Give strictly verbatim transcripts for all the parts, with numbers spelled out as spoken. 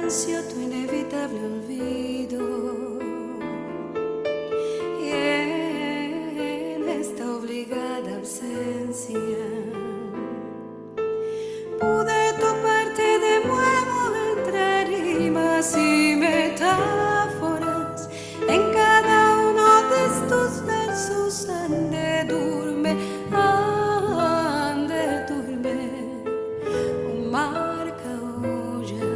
Silencio, tu inevitable olvido, y en esta obligada ausencia pude toparte de muevo entre rimas y metáforas. En kada uno de estos versos ande durme, ande durme un marka oya.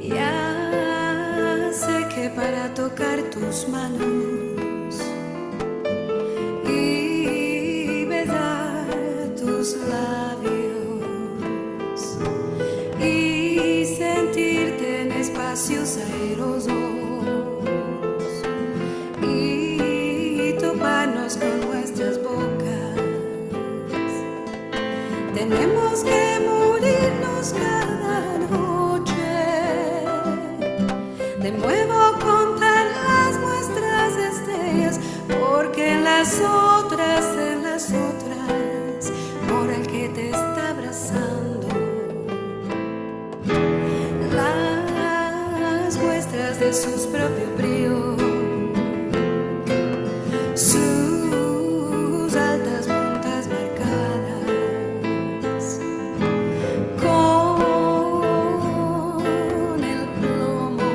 Ya se ke para tokar tus manos i bezar tus labios i sentirte en espasyos aerosos i toparmos kon muestras bokas. Tenemos ke murirmos kada noche, de muevo kontar las muestras estreyas, porke en las otras, en las otras mora el ke te esta abrazando. Las muestras de sus propios brios, sus altas puntas markadas kon el plomo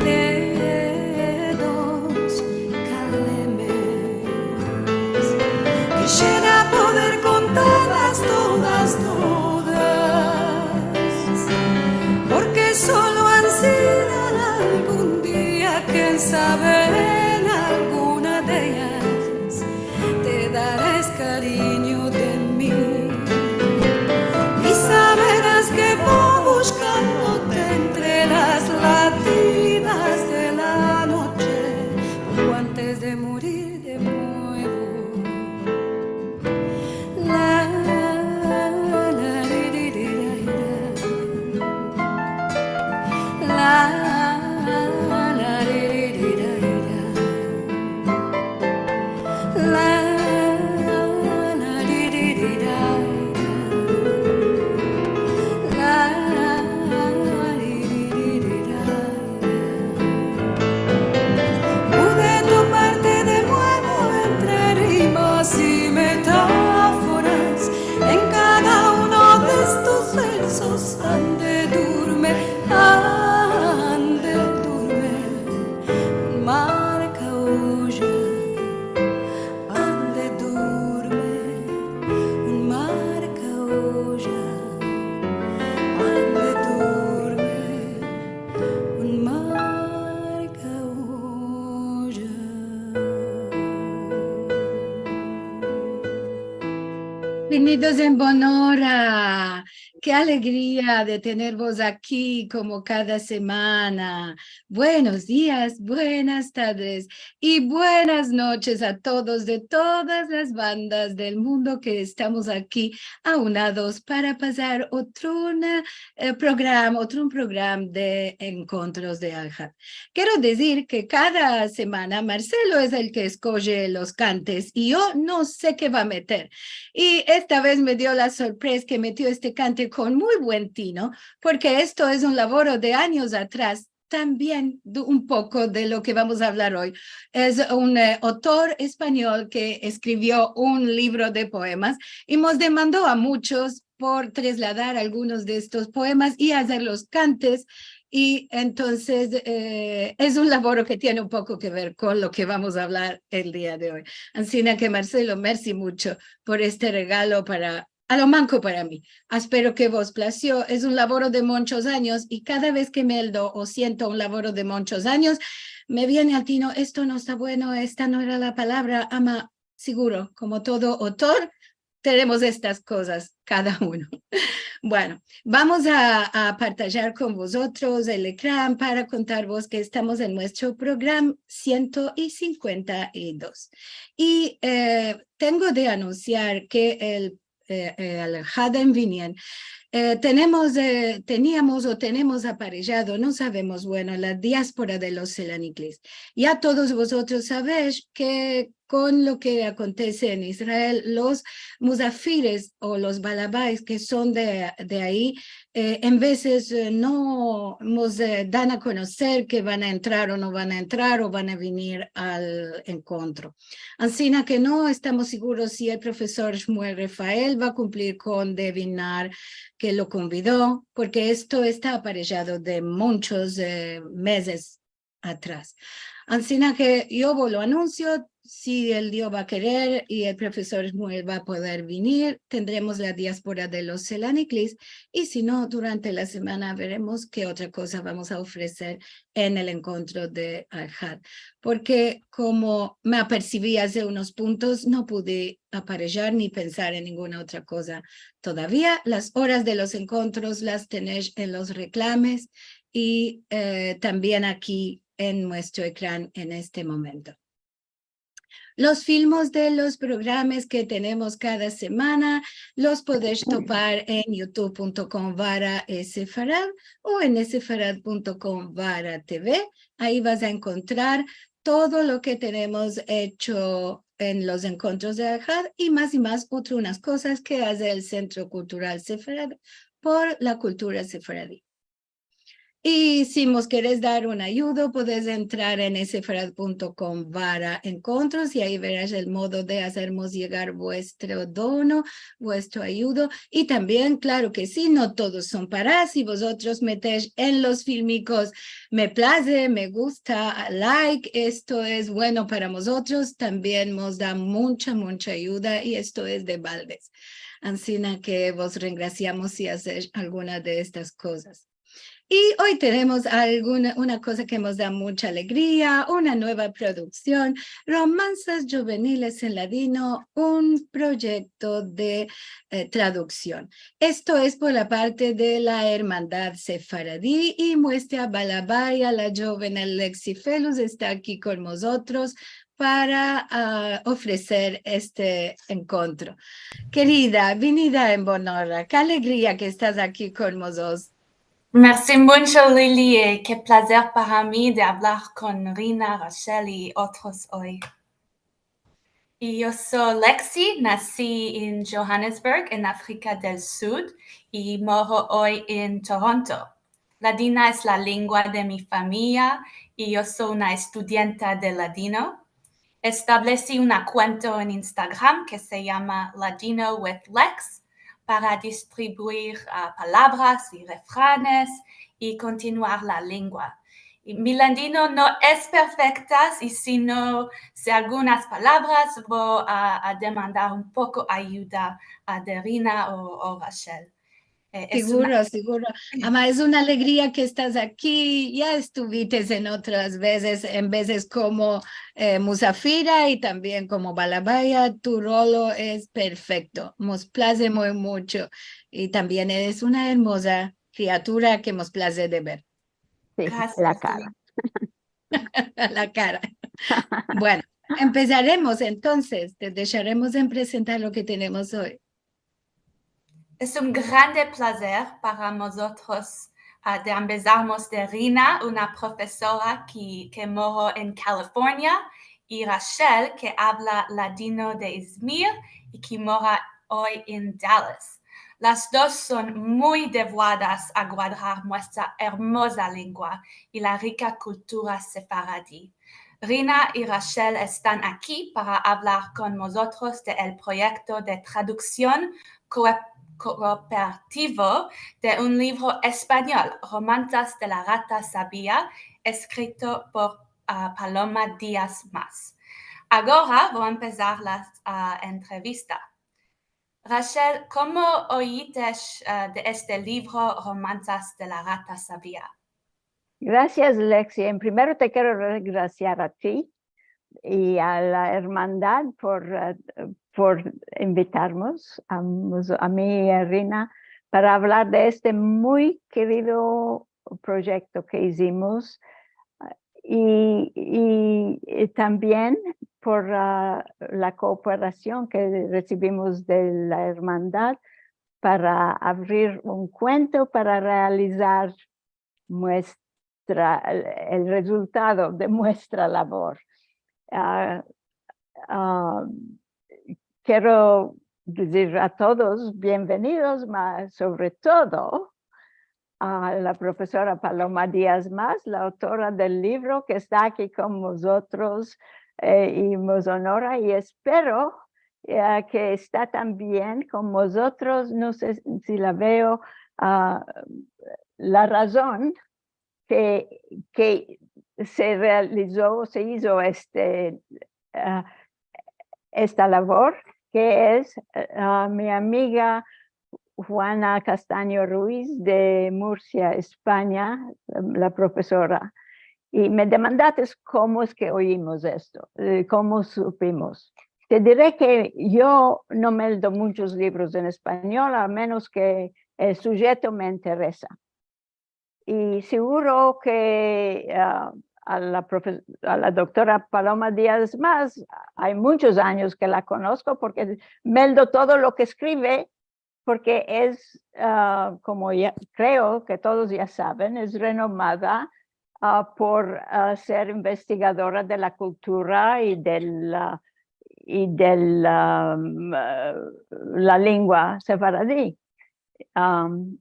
de dos kalemes. Kisiera poder kontarlas todas, todas, porke solo ansina algun dia, ken save, en alguna de eyas te dares karinyo de mi i saveras ke vo bushkandote entre las latidas de la noche, poco antes de murir de muevo. La, la, ri, ri, ri, ra, ra. La, la, ri, ri, ri, ra, ra. La, la, ri, ri, ri, ra, ra. La, la, ri, ri, ri, ri, ra, ra. Pude toparte de muevo entre rimas i metaforas. En kada uno de estos versos ande durme, ande durme un marka oya. Ande durme un marka oya. Ande durme un marka oya. Venidos en bon ora. Ke alegria de tenervos aki komo kada semana. Buenos dias, buenas tardes i buenas noches a todos de todas las bandas del mundo ke estamos aki aunados para pasar otro una, eh, program, otro un program de Enkontros de Alhat. Kero dizir ke kada semana Marcelo es el ke eskoje los kantes i yo no se ke va a meter. I esta vez me dio la sorpreza ke metio este kante kon muy buen tino, porke esto es un lavoro de anyos atras, tambien du-, un poko de lo ke vamos a avlar oy. Es un, eh, otor espanyol ke eskrivio un livro de poemas i mos demando a muchos por trasladar algunos de estos poemas i azer los kantes. I entonses, eh, es un lavoro ke tiene un poko ke ver kon lo ke vamos a avlar el dia de oy. Ansina ke, Marcelo, mersi mucho por este regalo para a lo manko para mi. Espero ke vos plasio. Es un lavoro de munchos anyos i kada vez ke meldo o siento un lavoro de munchos anyos, me viene al tino, esto no esta bueno, esta no era la palavra, ama siguro, komo todo otor, tenemos estas kozas kada uno. Bueno, vamos a, a partajar kon vozotros el ekran para kontarvos ke estamos en muestro program siento sinkuenta i dos. I, eh, tengo de anunsiar ke el eh, eh, al Haden Vinien, eh, tenemos, eh, teniamos o tenemos aparejado, no savemos, bueno, la diaspora de los Selaniklis. Ya todos vozotros savesh ke kon lo ke akontese en Israel, los muzafires o los balabais ke son de, de ayi, eh, en vezes, eh, no mos, eh, dan a konoser ke van a entrar o no van a entrar o van a venir al enkontro. Ansina ke no estamos siguros si el profesor Shmuel Refael va a kumplir kon Devin Naar, ke lo konvido, porke esto esta aparejado de munchos, eh, mezes atras. Ansina ke yo vo lo anunsio, si el Dio va a kerer i el profesor Shmuel va a poder venir, tendremos la diaspora de los Selaniklis, i si no, durante la semana veremos ke otra koza vamos a ofreser en el enkontro de Alhad. Porke, komo me apersivi aze unos puntos, no pude aparejar ni pensar en ninguna otra koza todavia. Las oras de los enkontros las tenesh en los reklames i, eh, tambien aki en muestro ekran en este momento. Los filmos de los programas ke tenemos kada semana los podesh topar en youtube punto com barra sefarad o en sefarad punto com barra tv. Ayi vas a enkontrar todo lo ke tenemos echo en los enkontros de Alhad i mas i mas otro unas kozas ke aze el Sentro Kultural Sefarad por la kultura sefaradi. I si mos keres dar un ayudo, podes entrar en sefarad punto com barra enkontros i ayi veras el modo de azermos yegar vuestro dono, vuestro ayudo. I tambien, klaro ke si, no todos son para, si vozotros metesh en los filmikos "me plaze", "me gusta", "like", esto es bueno para mozotros, tambien mos da muncha, muncha ayuda i esto es de baldes. Ansina ke vos rengrasiamos si azesh alguna de estas kozas. I oy tenemos alguna, una koza ke mos da muncha alegria, una nueva produksion, Romanzas Juveniles en Ladino, un proyekto de, eh, traduksion. Esto es por la parte de la Ermandad Sefaradi i muestra Balabaya, la joven Lexi Felus, esta aki kon mozotros para, ah, ofreser este enkontro. Kerida, vinida en bon ora. Ke alegria ke estas aki kon mozotros. Mersi muncho, Lili, e ke plazer para mi de avlar kon Rina, Rachel i otros oy. I yo so Lexi, nasi en Johannesburg, en Afrika del Sud, i moro oy en Toronto. Ladino es la lengua de mi famiya i yo so una estudienta de ladino. Establesi una kuenta en Instagram ke se yama Ladino with Lex para distribuir, ah, palavras i refranes i kontinuar la lengua. I mi ladino no es perfekta, i si no se algunas palavras, vo a, a demandar un poko ayuda a de Rina o, o Rachel. Eh, es una... Siguro, siguro. Ama, es una alegria ke estas aki. Ya estuvites en otras vezes, en vezes komo, eh, musafira i tambien komo balabaya. Tu rolo es perfekto. Mos plaze muy muncho. I tambien eres una ermoza kriatura ke mos plaze de ver. Si, grasias, la kara. La kara. Bueno, empesaremos entonses. Te desharemos en presentar lo ke tenemos oy. Es un grande plazer para mozotros, ah, de ambezarmos de Rina, una profesora ke, ke moro en California, i Rachel, ke avla ladino de Izmir i ke mora oy en Dallas. Las dos son muy devuadas a guadrar muestra ermoza lengua i la rika kultura sefaradi. Rina i Rachel estan aki para avlar kon mozotros de el proyekto de traduksion ko-, kooperativo de un livro espanyol, Romanzas de la Rata Savia, eskrito por, ah, Paloma Diaz Mas. Agora vo a empesar la, ah, entrevista. Rachel, komo oyites, ah, de este livro, Romanzas de la Rata Savia? Grasias, Lexi. En primero te kero regrasiar a ti i a la ermandad por, eh, por invitarmos a, a mi i a Rina para avlar de este muy kerido proyekto ke izimos, i, i, i tambien por, ah, la kooperasion ke resivimos de la ermandad para avrir un kuento para realizar muestra, el, el rezultado de muestra lavor. Ah, Ah, kero dizir a todos bienvenidos, ma sovre todo a la profesora Paloma Diaz Mas, la autora del livro ke esta aki kon mozotros, eh, i mos onora, i espero, eh, ke esta tambien kon mozotros. No se si la veo, ah, la razon ke, ke se realizo, se izo este, ah, esta lavor, ke es, ah, mi amiga Juana Castaño Ruiz de Murcia, Espanya, la profesora. I me demandates komo es ke oyimos esto, eh, komo supimos. Te dire ke yo no meldo munchos livros en espanyol, a menos ke el sujeto me interesa. I seguro ke, ah, a la profe-, a la doktora Paloma Diaz Mas ay munchos anyos ke la konosko, porke meldo todo lo ke eskrive, porke es, ah, komo ya, kreo ke todos ya saven, es renomada, ah, por, ah, ser investigadora de la kultura i del, ah, i del, ah, mm, ah, la lengua sefaradi. Am,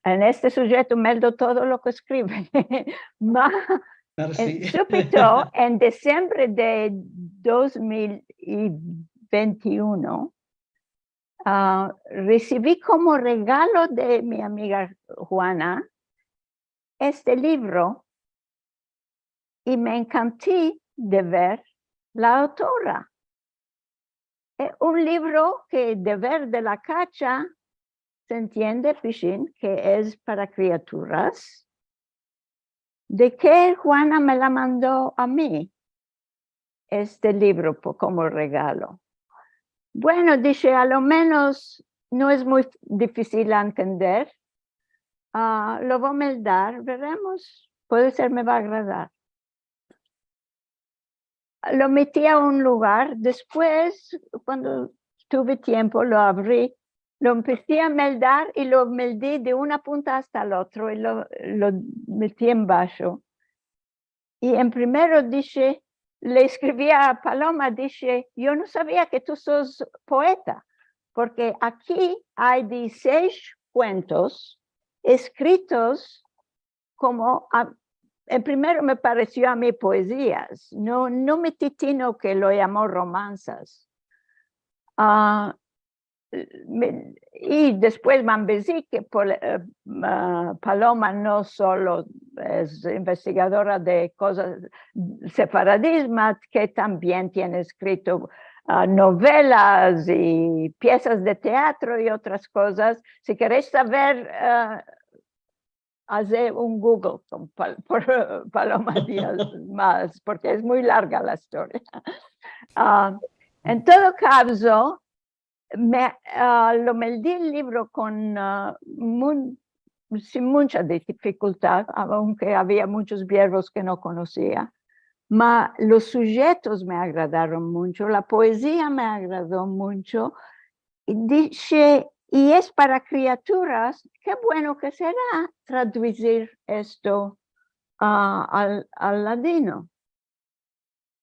en este sujeto meldo todo lo ke eskrive. Ma, Claro, en, si. Supito, en disembre de dos mil i vente i uno, ah, resivi komo regalo de mi amiga Juana este livro i me enkanti de ver la autora. Eh, un livro ke de ver de la kacha se entiende, pishin, ke es para kriaturas, de ke Juana me la mando a mi, este livro po-, komo regalo. Bueno, dishe, a lo menos no es muy difisil a entender. Ah, lo vo a meldar, veremos. Puede ser me va a agradar. Lo meti a un lugar. Despues, kuando tuve tiempo, lo avri, lo empesi a meldar i lo meldi de una punta asta el otro i lo, lo meti en basho. I en primero dishe, le eskrivi a Paloma, dishe, "Yo no savia ke tu sos poeta, porke aki ay dizisesh kuentos eskritos komo a-, en primero me paresio a mi poezias, no, no meti tino ke lo yamo romansas." Ah, me, i despues me ambezi ke Pol-, eh, ah, Paloma no solo es investigadora de kozas sefaradis, ma ke tambien tiene eskrito, ah, novelas i piesas de teatro i otras kozas. Si keresh saver, ah, aze un Google kon Pal-, por Paloma Diaz Mas, porke es muy larga la istoria. Ah, en todo kavzo, me, ah, lo meldi el livro kon, ah, mun-, sin muncha difikultad, aunke avia munchos vierbos ke no konosia, ma los sujetos me agradaron muncho, la poezia me agrado muncho, i dishe, "I es para kriaturas, ke bueno ke sera traduzir esto, ah, al, al ladino."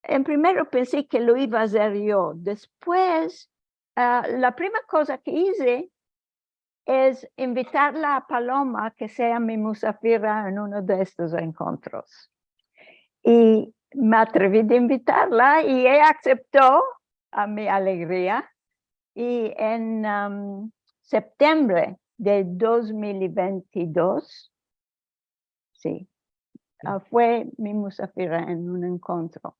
En primero pensi ke lo iva a azer yo. Despues, ah, la prima koza ke ize es invitarla a Paloma ke sea mi musafira en uno de estos enkontros. I me atrevi de invitarla i eya asepto, a mi alegria. I en, am, septembre de dos mil i vente i dos, si, ah, fue mi musafira en un enkontro.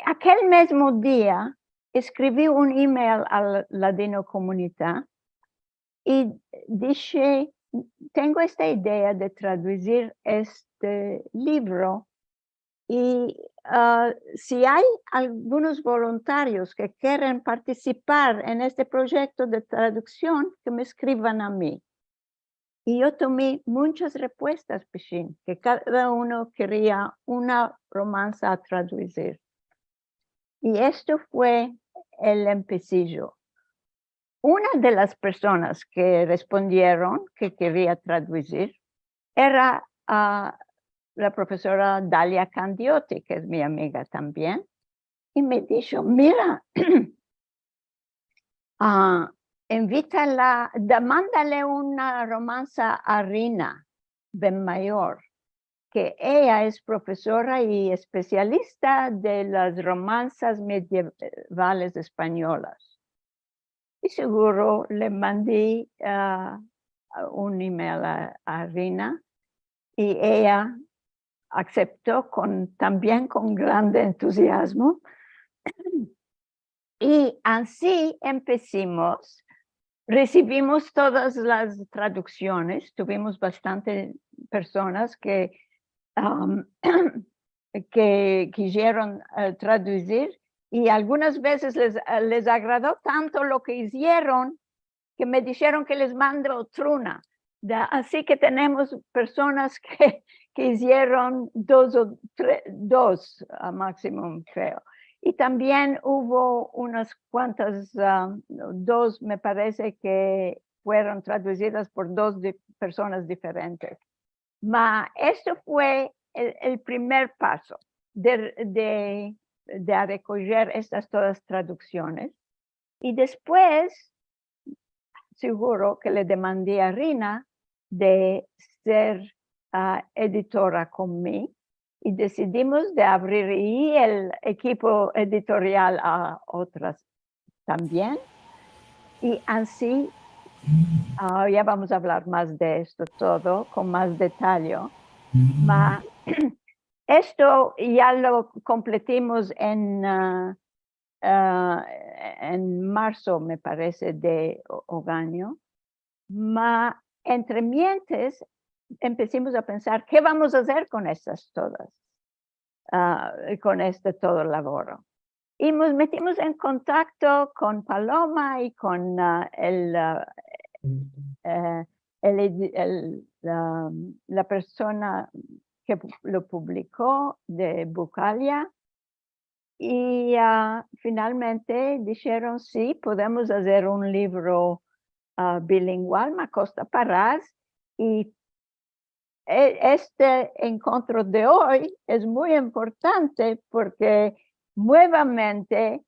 Akel mizmo dia eskrivi un email a Ladino Komunita i dishe, "Tengo esta idea de traduzir este livro i, ah, si ay algunos voluntarios ke keren partisipar en este proyekto de traduksion, ke me eskrivan a mi." I yo tomi munchas repuestas, pishin, ke kada uno keria una romansa a traduzir. I esto fue el empesijo. Una de las personas ke respondieron ke keria traduzir era, ah, la profesora Dalia Candioti, ke es mi amiga tambien. i me disho, mira, ah, invitala, da, mandale una romansa a Rina Benmayor, ke eya es profesora i espesialista de las romansas medievales espanyolas. I seguro le mandi, ah, un email a, a Rina, i eya asepto kon, tambien kon grande entuziazmo. I ansi empesimos, resivimos todas las traduksiones, tuvimos bastante personas ke, am, ke kizieron, eh, traduzir, i algunas vezes les, eh, les agrado tanto lo ke izieron ke me disheron ke les mando otruna. Da, ansi ke tenemos personas ke, ke izieron dos o tre-, dos a maksimum, kreo. I tambien uvo unas kuantas, ah, dos, me parese, ke fueron traduzidas por dos di-, personas diferentes. Ma esto fue el, el primer paso de, de, de rekojer estas todas traduksiones. I despues, seguro ke le demandi a Rina de ser, ah, editora kon mi, i desidimos de avrir i el ekipo editorial a otras tambien. I ansi, ah, ya vamos a avlar mas de esto todo kon mas detalle. Ma esto ya lo kompletimos en, ah, ah, en marso, me parese, de o-, oganyo. Ma entremientes empesimos a pensar, ke vamos a azer kon estas todas? Ah, kon este todo lavoro. I mos metimos en kontakto kon Paloma i kon, ah, el, ah, eh, el edi-, el, la, la persona ke pu-, lo publiko de Bukalia. I, ah, finalmente disheron, si, podemos azer un livro, ah, bilingual, ma kosta paras. I e-, este enkontro de oy es muy importante porke muevamente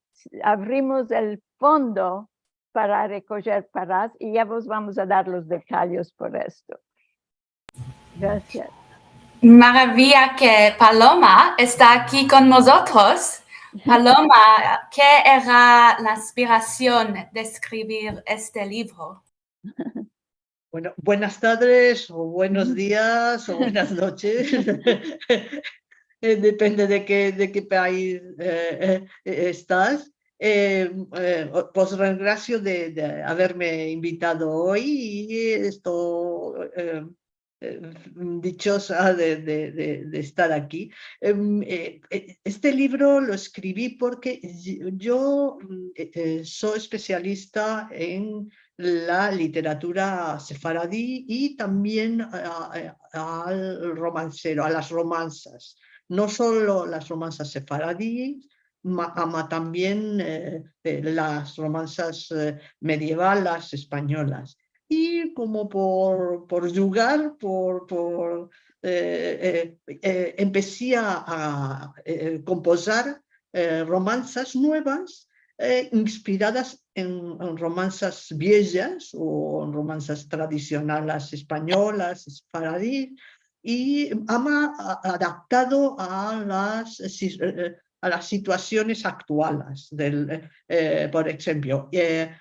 avrimos el fondo para rekojer paras i ya vos vamos a dar los detayes por esto. Grasias. Maraviya ke Paloma esta aki kon mozotros. Paloma, ke era la inspirasion de eskrivir este livro? Bueno, buenas tardes, o buenos dias, o buenas noches. Eh, depende de ke, de ke pais, eh, eh, estas. Eh, eh, o-, vos grasio de, de averme invitado oy i esto, eh, eh, dichosa de, de, de, de estar aki. Em, eh, eh, este livro lo eskrivi porke yo, yo, mm, eh, eh, so espesialista en la literatura sefaradi i tambien a, a, al romansero, a las romansas. No solo las romansas sefaradis, ma, ama tambien, eh, eh, las romansas, eh, medievales espanyolas. I komo por, por djugar, por, por, eh, eh, eh, empesi a, a, eh, kompozar, eh, romansas muevas, eh, inspiradas en, en romansas viejas o en romansas tradisionales espanyolas, sefaradis, i ama a-, adaptado a las, eh, si-, eh, eh, a las situasiones aktuales del, eh, por enshemplo, eh,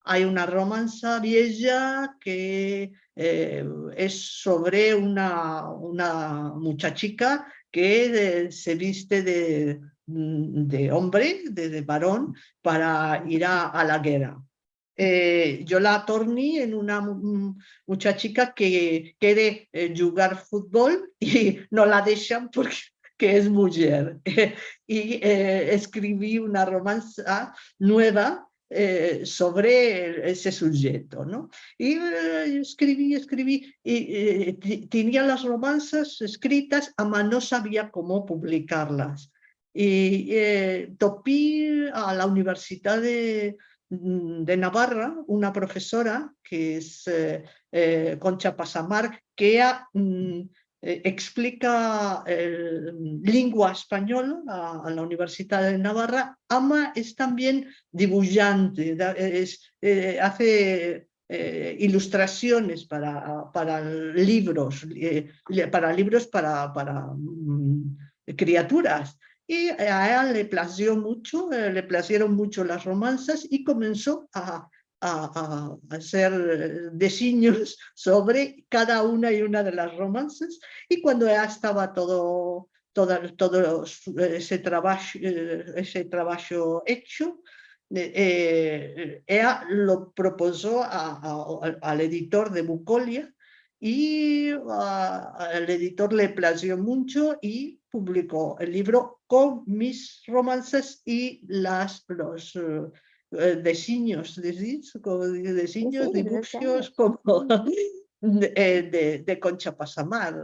ay una romansa vieja ke, eh, es sovre una, una muchachika ke, eh, se viste de, mm, de ombre, de, de varon, para ir a, a la gerra. Eh, yo la torni en una mu-, mm, muchachika ke kere, eh, djugar futbol i no la deshan porke ke es mujer. I, eh, eskrivi una romansa mueva, eh, sovre ese sujeto, no? I, eh, eskrivi, eskrivi, i, eh, ti-, tenia las romansas eskritas, ama no savia komo publikarlas. I, eh, topi a la Universidad de, mm, de Navarra una profesora ke es, eh, eh, Concha Pasamar, ke eya, mm, eh, eksplika, eh, lengua espanyola a, a la Universidad de Navarra. Ama es tambien dibujante, da, es, eh, aze, eh, ilustrasiones para, para livros, eh, le, para livros para, para, mm, kriaturas. I a eya le plazio muncho, eh, le plazieron muncho las romansas i komenso a, a, a azer, eh, desinyos sovre kada una i una de las romansas. I kuando ya estava todo, toda, todo, eh, ese trabajo, eh, ese trabajo echo, eh, eh, eya lo propozo a, a, al editor de Bukolia i a, al editor le plazio muncho i publiko el livro kon mis romansas i las, los, eh, eh, desinyos, desinyos, komo dize, desinyos, dibujos, komo, eh, de, de Concha Pasamar.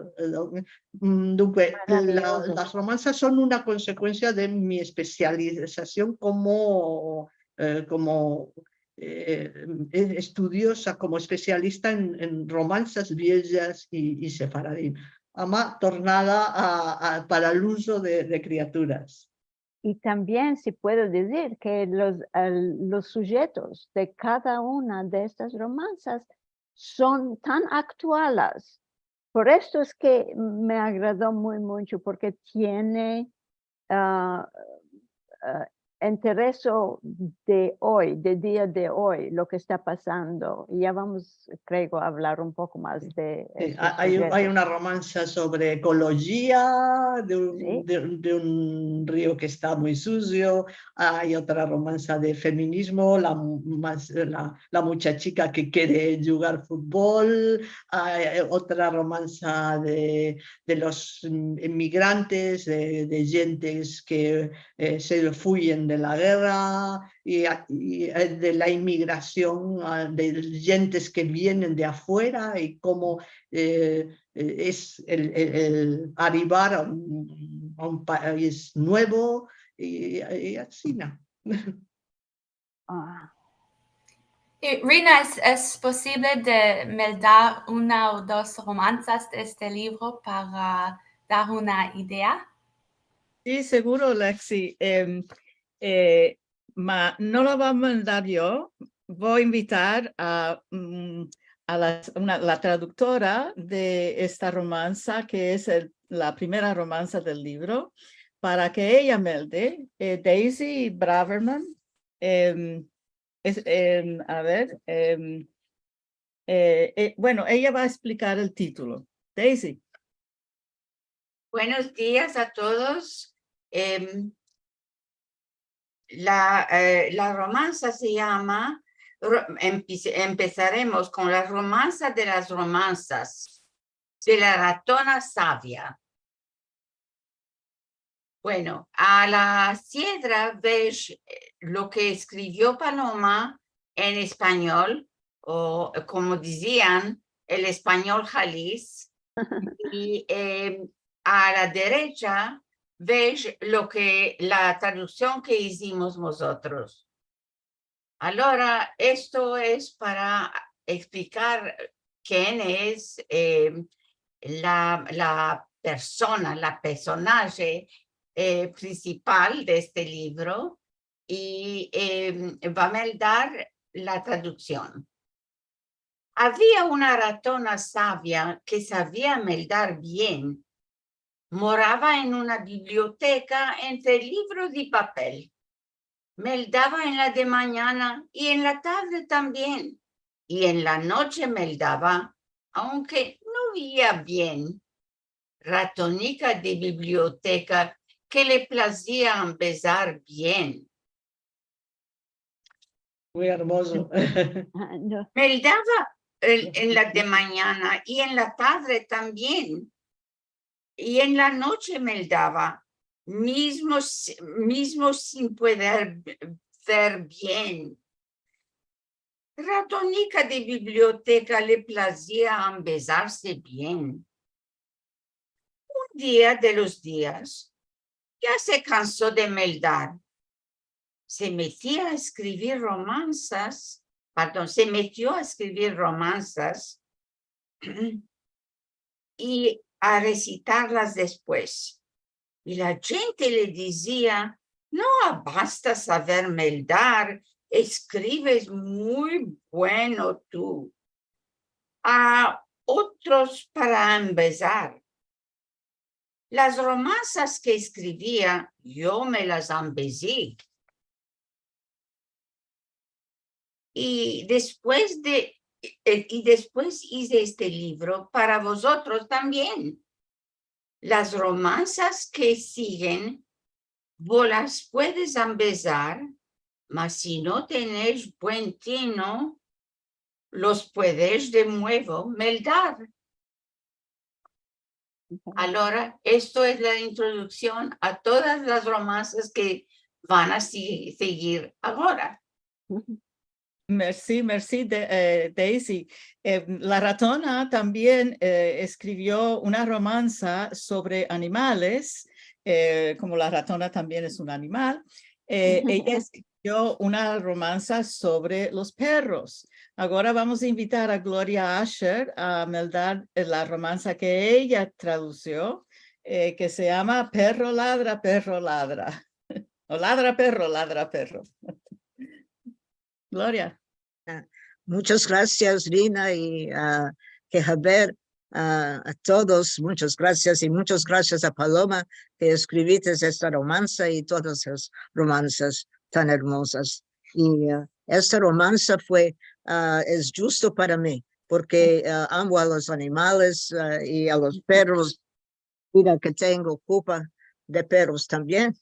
Mm, dunque, la, las romansas son una konsekuensia de mi espesializasion komo, eh, komo, eh, estudioza, komo espesialista en, en romansas viejas i, i sefaradim. Ama tornada a, a, para el uzo de, de kriaturas. I tambien se puede dizir ke los, el, los sujetos de kada una de estas romansas son tan aktuales. Por esto es ke me agrado muy muncho, porke tiene, ah, ah, intereso de oy, de dia de oy, lo ke esta pasando. I ya vamos, kreo, a avlar un poko mas de este sujeto. Si, a, ay, ay una romansa sovre ekolojia, de un, de, de un rio ke esta muy suzio, ay otra romansa de feminizmo, la mu-, mas, la, la muchachika ke kere djugar futbol, ay otra romansa de, de los, mm, inmigrantes, de, de djentes ke, eh, se fuyen de la gerra, i, i, eh, de la imigrasion, ah, de djentes ke vienen de afuera i komo, eh, eh, es el, el, el arivar a un, a un pais nuevo, i, i ansina. Ah. I, Rina, es, es posivle de meldar una o dos romansas de este livro para dar una idea? Si, seguro, Lexi. Em, eh, ma no la vo a meldar yo. Vo a invitar a, mm, a la, una, la traduktora de esta romansa, ke es el, la primera romansa del livro, para ke eya melde, eh, Daisy Braverman, em, es, em, a ver, em, eh, eh, bueno, eya va a esplicar el titulo. Daisy. Buenos dias a todos. Em, la, eh, la romansa se yama, ro-, empis-, empesaremos kon la romansa de las romansas, de la ratona savia. Bueno, a la siedra ves, eh, lo ke eskrivio Paloma en espanyol, o, eh, komo dizian, el espanyol halis, i, eh, a la derecha ves lo ke, la traduksion ke izimos mozotros. Alora, esto es para eksplicar ken es, eh, la, la persona, la personaje, eh, prinsipal de este livro, i, eh, va a meldar la traduksion. Avia una ratona savia ke savia meldar bien. Morava en una biblioteka entre livros de papel. Meldava en la demanyana i en la tadre tambien, i en la noche meldava, aunke no via bien. Ratonika de biblioteka ke le plazia ambezar bien. Muy ermozo. Ah, no. Meldava el, en la demanyana i en la tadre tambien. I en la noche meldava, mizmo si-, mizmo sin pueder ver bien. Ratonika de biblioteka le plazia ambezarse bien. Un dia de los dias, ya se kanso de meldar. Se metia a eskrivir romansas, pardon, se metio a eskrivir romansas, i a resitarlas despues. I la djente le dizia: "No abasta saver meldar, eskrives muy bueno tu." A otros para ambezar. Las romansas ke eskrivia, yo me las ambezi. I despues de, eh, i despues ize este livro para vozotros tambien. Las romansas ke sigen, vo las puedes ambezar, mas si no tenesh buen tino, los puedesh de muevo meldar. Alora, esto es la introduksion a todas las romansas ke van a si-, segir agora. Mersi, mersi, de-, eh, Daisy. Eh, la Ratona tambien, eh, eskrivio una romansa sovre animales, eh, komo la Ratona tambien es un animal. Eh, eya eskrivio una romansa sovre los perros. Agora vamos a invitar a Gloria Asher a meldar, eh, la romansa ke eya tradusio, eh, ke se yama Perro ladra, perro ladra. O ladra perro, ladra perro. Gloria. Ah, munchas grasias, Rina, i, ah, ke haber, ah, a todos, munchas grasias, i munchas grasias a Paloma, ke eskriviste esta romansa i todas las romansas tan ermozas. I, ah, esta romansa fue, ah, es djusto para mi, porke, ah, amo a los animales, ah, i a los perros. Mira ke tengo kupa de perros tambien.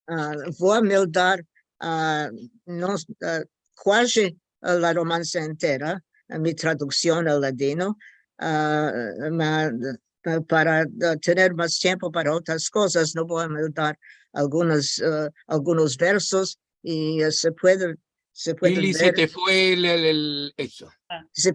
Ah, vo a meldar, ah, no, ah, kuaji, ah, la romansa entera, ah, mi traduksion al ladino, ah, ma, ah, para, ah, tener mas tiempo para otras kozas, no vo a meldar algunas, ah, algunos versos i, ah, se puede, se pueden ver. Lili, se te fue el, el, el, eso. Se,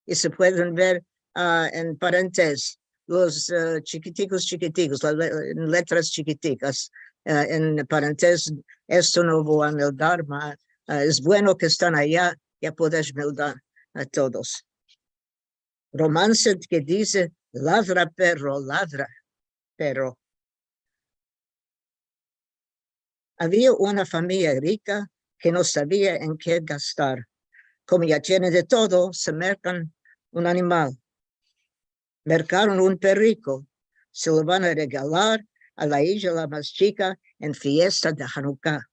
i se pueden ver, ah, en parentes, los, ah, chikitikos, chikitikos, la le-, en letras chikitikas, ah, en parentes, esto no vo a meldar, ma, ah, es bueno ke estan aya, ya podesh meldar a todos. Romansa ke dize: Ladra, perro, ladra, perro. Avia una famiya rika ke no savia en ke gastar. Komo ya tienen de todo, se merkan un animal. Merkaron un perriko, se lo van a regalar a la ija la mas chika en fiesta de Hanuka.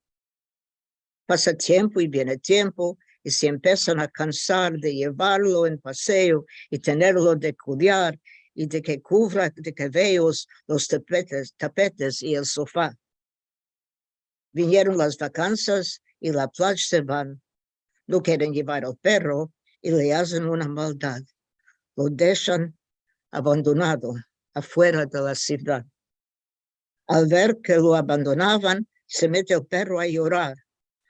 Pasa tiempo i viene tiempo, i se empesan a kansar de yevarlo en paseo i tenerlo de kudiar, i de ke kuvra de kaveyos los tapetes, tapetes i el sofa. Vinieron las vakansas i la plaj se van. No keren yevar al perro i le azen una maldad. Lo deshan abandonado afuera de la sivdad. Al ver ke lo abandonavan, se mete el perro a yorar.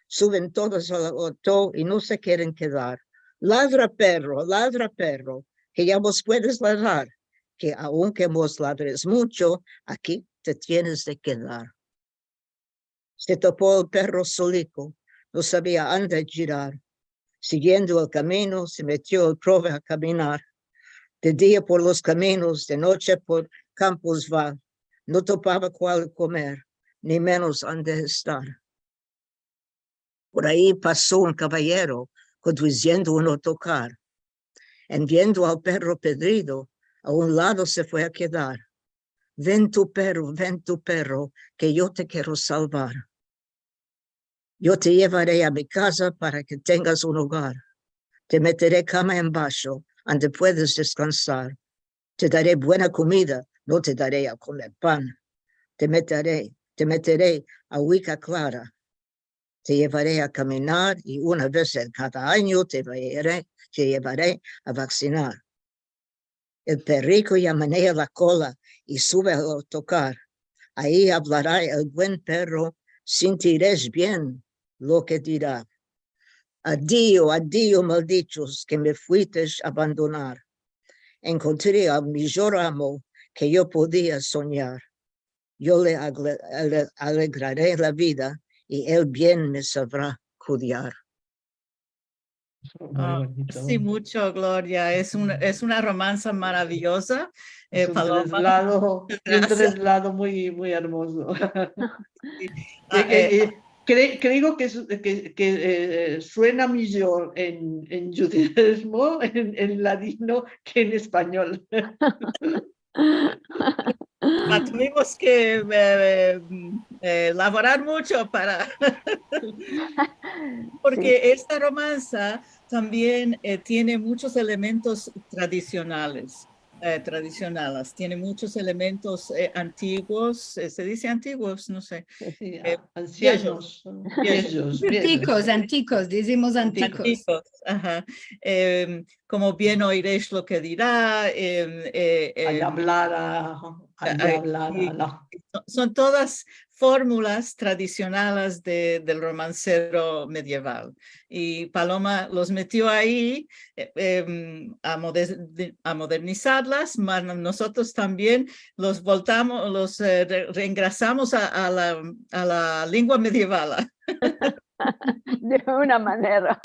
Suven todos al oto i no se keren kedar. Ladra, perro, ladra, perro, ke ya mos puedes ladrar, ke aunke mos ladres muncho, aki te tienes de kedar. Se topo el perro soliko, no savia ande djirar. Siguiendo el kamino, se metio el prove a kaminar. De dia por los kaminos, de noche por kampos va. No topava kual komer, ni menos ande estar. Por ayi paso un kavayero konduziendo un otokar. En viendo al perro pedrido, a un lado se fue a kedar. Ven tu, perro, ven tu, perro, ke yo te kero salvar. Yo te yevare a mi kaza para ke tengas un ogar. Te metere kama embasho, ande puedes deskansar. Te dare buena komida, no te dare a komer pan. Te metere, te metere aguika klara. Te yevare a kaminar i una vez en kada anyo te vayere, te yevare a vaksinar. El perriko ya menea la kola i suve al otokar. Ayi avlara el buen perro, sintires bien lo ke dira. Adio, adio, maldichos, ke me fuitesh a abandonar. Enkontre al mijor amo ke yo podia sonyar. Yo le agle-, ale-, alegrare la vida i el bien me savra kudiar. Muy bonito. Si, mucho, Gloria. Es un, es una romansa maraviyoza, eh, Paloma. Es un traslado, un traslado muy, muy ermozo. Kreo ke, eh, kreo ke, ke, eh, suena mijor en, en djudizmo, en, en ladino, ke en espanyol. Ma tuvimos ke, eh, eh, lavorar muncho para, porke esta romansa tambien, eh, tiene munchos elementos tradisionales, eh, tradisionales. Tiene munchos elementos, eh, antiguos, eh, se dize antiguos, no se. Si, si, eh, ansianos, viejos. Antikos, antikos, dizimos antikos. Antikos, aha. Em, komo bien oiresh lo ke dira, em, eh, em, al avlar, al avlar, i son, son todas formulas tradisionales de, del romansero medieval. I Paloma los metio ayi, eh, em, a moder-, de, a modernizarlas, mas nosotros tambien los voltamos, los, eh, re-, reengrasamos a, a la, a la lengua medieval. De una manera,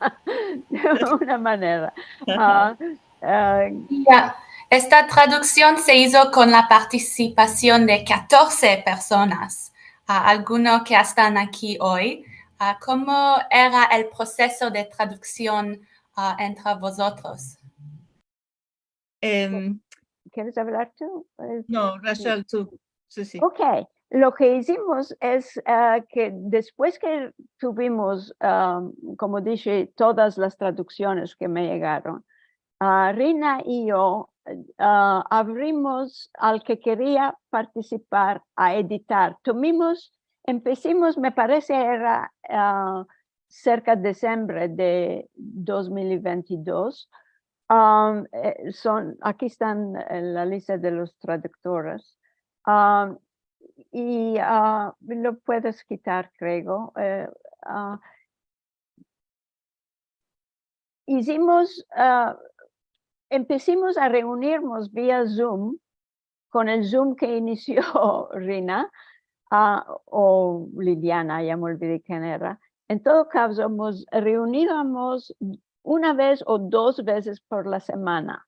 de una manera. Aha. Ah, ah, esta traduksion se izo kon la partisipasion de katorze personas, ah, alguno ke estan aki oy. Ah, komo era el proseso de traduksion, ah, entre vozotros? Em, keres avlar tu? Eh, no, Rachel, tu. Si, si. Ok, lo ke izimos es, ah, ke despues ke tuvimos, ah, komo dishe, todas las traduksiones ke me yegaron, ah, Rina i yo, ah, avrimos al ke keria partisipar a editar. Tumimos, empesimos, me parese era, ah, serka de disembre de dos mil i vente i dos. Am, eh, son, aki estan en la lista de los traduktores. Am, i, ah, lo puedes kitar, kreo. Eh, ah, izimos, ah, empesimos a reunirmos via Zoom kon el Zoom ke inisio Rina, ah, o Liliana, ya me olvidi ken era. En todo kavzo, mos reuníamos una vez o dos vezes por la semana.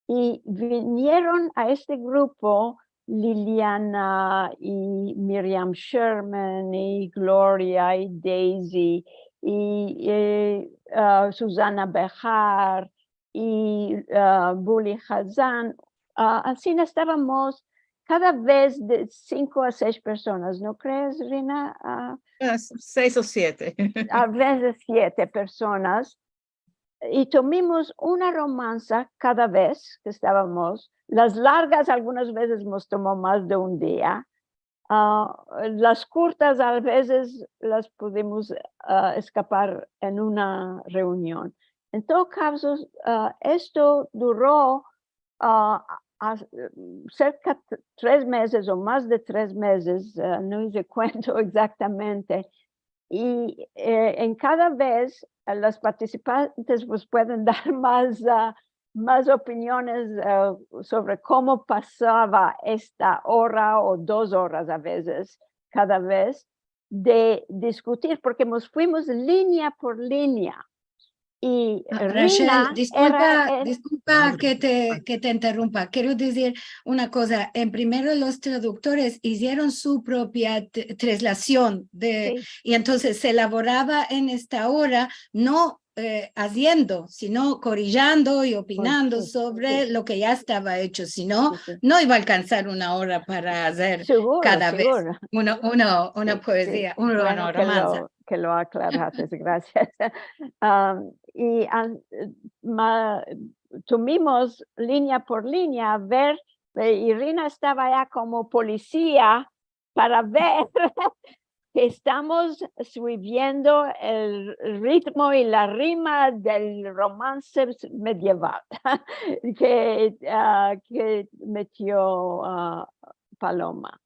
I vinieron a este grupo Liliana i Miriam Sherman i Gloria i Daisy i, eh, ah, Susana Bejar i, ah, Buli Hazan. Ah, ansina estavamos kada vez de sinko a sesh personas, no krees, Rina? Ah, ah, sesh o siete. A vezes siete personas. I tumimos una romansa kada vez ke estavamos. Las largas algunas vezes mos tumo mas de un dia. Ah, las kurtas a vezes las pudimos, ah, eskapar en una reunion. En todo kavzo, ah, esto duro, ah, a-, serka t-, tres mezes o mas de tres mezes, ah, no ize kuento egzaktamente. I, eh, en kada vez, eh, los partisipantes, pues, pueden dar mas, ah, mas opiniones, eh, sovre komo pasava esta ora o dos oras a vezes kada vez de diskutir, porke mos fuimos linea por linea. I Rachel, Rina, diskulpa, era, eh, diskulpa ke te, ke te interrumpa. Kero dizir una koza. En primero, los traduktores izieron su propia t-, translasion de, si, i entonses se elaborava en esta ora, no, eh, aziendo, sino korijando i opinando, si, sovre, si, lo ke ya estava echo, sino, si, si, no iva a alkansar una ora para azer, seguro, kada vez, seguro, una, una, una, si, poezia, si, una, bueno, una romansa. Ke lo, ke lo aklarates, grasias. Am, i, am, ma-, tumimos linea por linea a ver, eh, i Rina estava ya komo polisia para ver ke estamos suiviendo el ritmo i la rima del romanse medieval ke, ah, ke metio, ah, Paloma.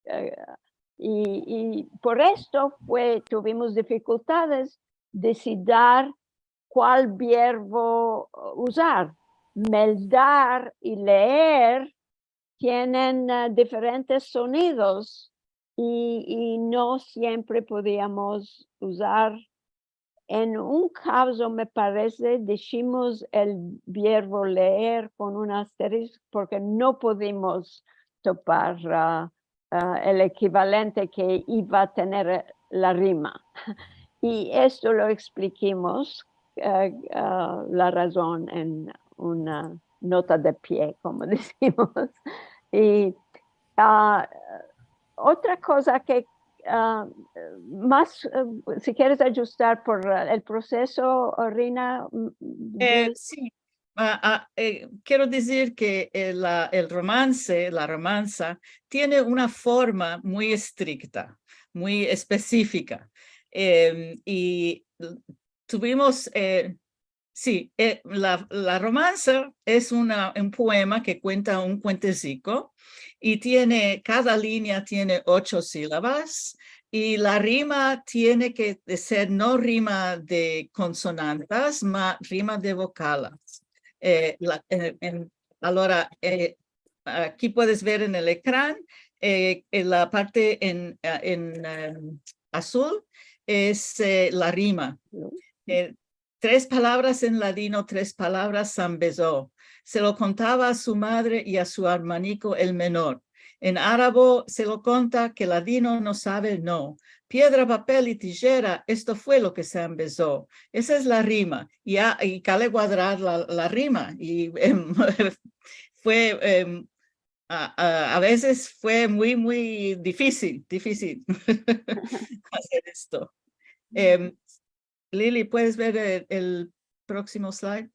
Eh, i, i por esto fue, tuvimos difikultades desidir kual vierbo uzar. Meldar i leer tienen, eh, diferentes sonidos i, i no siempre podiamos uzar En un kavzo, me parese, dishimos el vierbo leer kon un asterisko porke no podimos topar, a, a, el ekivalente ke iva a tener la rima. I esto lo eksplikimos, a, a, la razon en una nota de pie, komo dizimos. I, a, otra koza ke, a, mas, a, si keres adjustar por, a, el proseso, Rina, m-, m-, E, si. A, a, e, kero dizir ke el, la, el romanse, la romansa, tiene una forma muy estrikta, muy espesifika. Em, i tuvimos, e, si, e, la, la romansa es una, un poema ke kuenta un kuenteziko i tiene, kada linea tiene ocho silabas i la rima tiene ke de ser no rima de konsonantas, ma rima de vokalas. E, la, e, en, alora, e, aki puedes ver en el ekran, e, en la parte en, a, en, em, azul es, e, la rima. E, tres palavras en ladino, tres palavras se ambezo. Se lo kontava a su madre i a su armaniko el menor. En arabo se lo konta ke ladino no save, no. Piedra, papel i tijera, esto fue lo ke se ambezo. Esa es la rima. I a, i kale kuadrar la, la rima. I, em, fue, em, a, a, a vezes fue muy, muy difisil, difisil azer esto. Em, Lili, puedes ver el, el proksimo slide?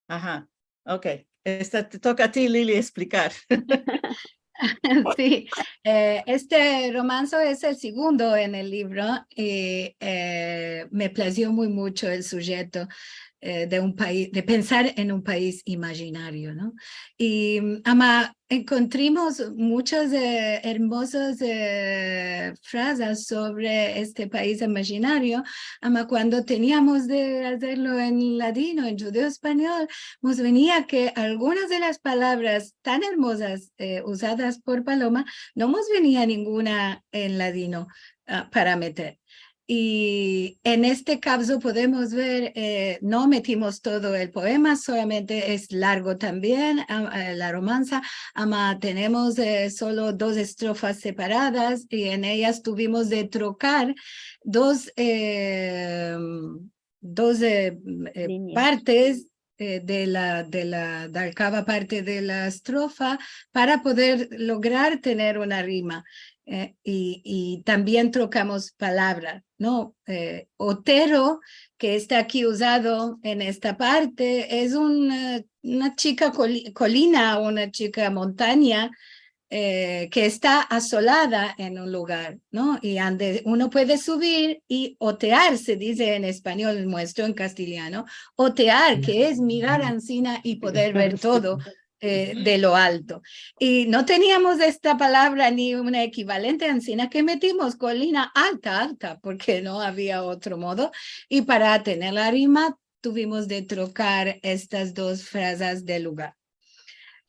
Aha, ok. Esta, te toka a ti, Lili, eksplikar. Si, e, este romanso es el segundo en el livro i, e, me plazio muy mucho el sujeto, e, de un pais, de pensar en un pais imajinario, no? I, ama, enkontrimos muchas, e, ermozas, e, frazas sovre este pais imajinario, ama kuando teniamos de azerlo en ladino, en djudeo-espanyol, mos venia ke algunas de las palavras tan ermozas, e, uzadas por Paloma, no mos venia ninguna en ladino, a, para meter. I en este kavzo podemos ver, e, no metimos todo el poema, solamente es largo tambien, a, a, la romansa, ama tenemos, e, solo dos estrofas separadas i en eyas tuvimos de trokar dos, e, dos, e, e, partes, e, de la, de la, de kada parte de la estrofa para poder lograr tener una rima. E, i, i tambien trokamos palavra, no? E, otero, ke esta aki uzado en esta parte, es un, e, una chika koli-, kolina, una chika montanya, e, ke esta asolada en un lugar, no? I ande uno puede suvir i otear, se dize en espanyol muestro, en kastilyano, otear, ke es mirar ansina i poder ver todo, e, de lo alto. I no teniamos esta palavra ni una ekivalente, ansina ke metimos kolina alta, alta, porke no avia otro modo, i para tener la rima tuvimos de trokar estas dos frazas de lugar.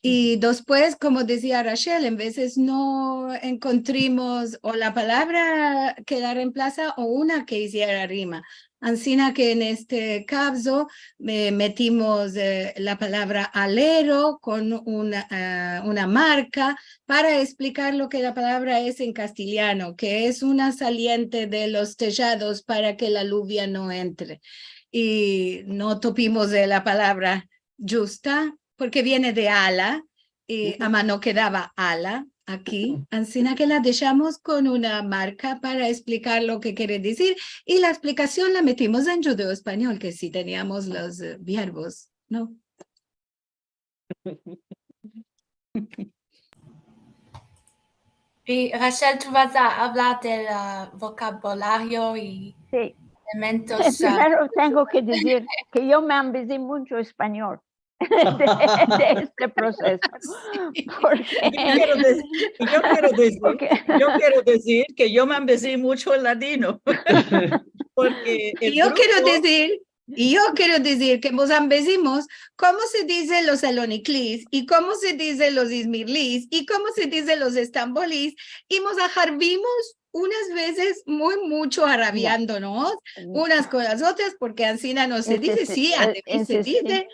I despues, komo dizia Rachel, en vezes no enkontrimos o la palavra ke la remplaza o una ke iziera rima. Ansina ke en este kavzo, e, metimos, e, la palavra alero kon una, e, una marka para eksplikar lo ke la palavra es en kastilyano, ke es una saliente de los tejados para ke la luvia no entre. I no tuvimos, e, la palavra djusta, porke viene de ala, i ama no kedava ala aki, ansina ke la deshamos kon una marka para eksplikar lo ke kere dizir, i la eksplikasion la metimos en djudeo-espanyol, ke si teniamos los, e, verbos, no? I Rachel, tu vas a avlar del, a, vokabulario i elementos, a. Primero tengo ke dizir ke yo me ambezi muncho espanyol de, de este proseso. Porke yo kero dizir, yo kero dizir, porke yo kero dizir ke yo me ambezi muncho el ladino. Porke el grupo... Yo kero dizir I yo kero dizir ke mos ambezimos komo se dize los saloniklis, i komo se dize los izmirlis, i komo se dize los estambolis, i mos aharbimos algunas vezes muy mucho arabiandonos unas kon las otras, porke ansina no se dize, si, a Devis se dize.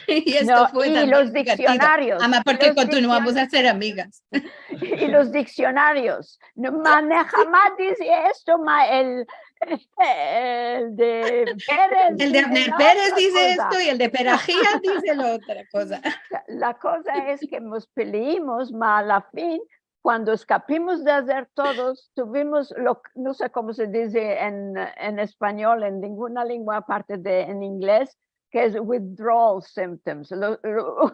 I esto fue tambien divertido. Ama porke kontinuamos a ser amigas. I los diksionarios. No, ma, jamás dize esto, ma el, el de Perez. El de Avner Perez dize esto i el de Perahia dize la otra koza. La koza es ke mos peleimos, ma a la fin kuando eskapimos de azer todos, tuvimos lo, no se komo se dize en, en espanyol, en ninguna lengua aparte de en ingles, ke es withdrawal symptoms. Lo, lo,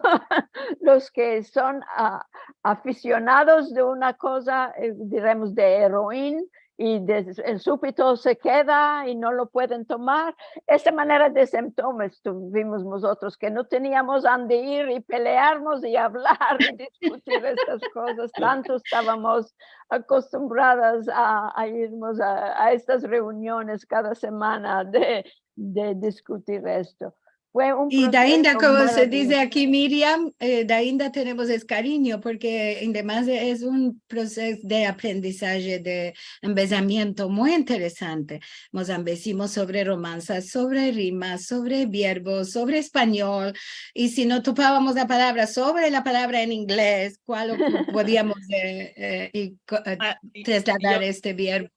los ke son, a, afisionados de una koza, e, diremos de eroin, i de, en supito se keda i no lo pueden tomar. Esta manera de simptomas tuvimos mozotros, ke no teniamos ande ir i pelearmos i avlar i diskutir estas kozas. Tanto estavamos akostumbradas a, a irmos a, a estas reuniones kada semana de, de diskutir esto. Fue un proseso maraviyozo. I dainda, komo se dize aki, Miriam, e, dainda tenemos es karinyo, porke ademas es un proseso de aprendizaje, de embezamiento muy interesante. Mos embezimos sovre romansas, sovre rimas, sovre biervos, sovre espanyol, i si no topavamos la palavra, sovre la palavra en ingles, kual lo po-, podiamos, e, e, i ko-, e, trasladar este biervo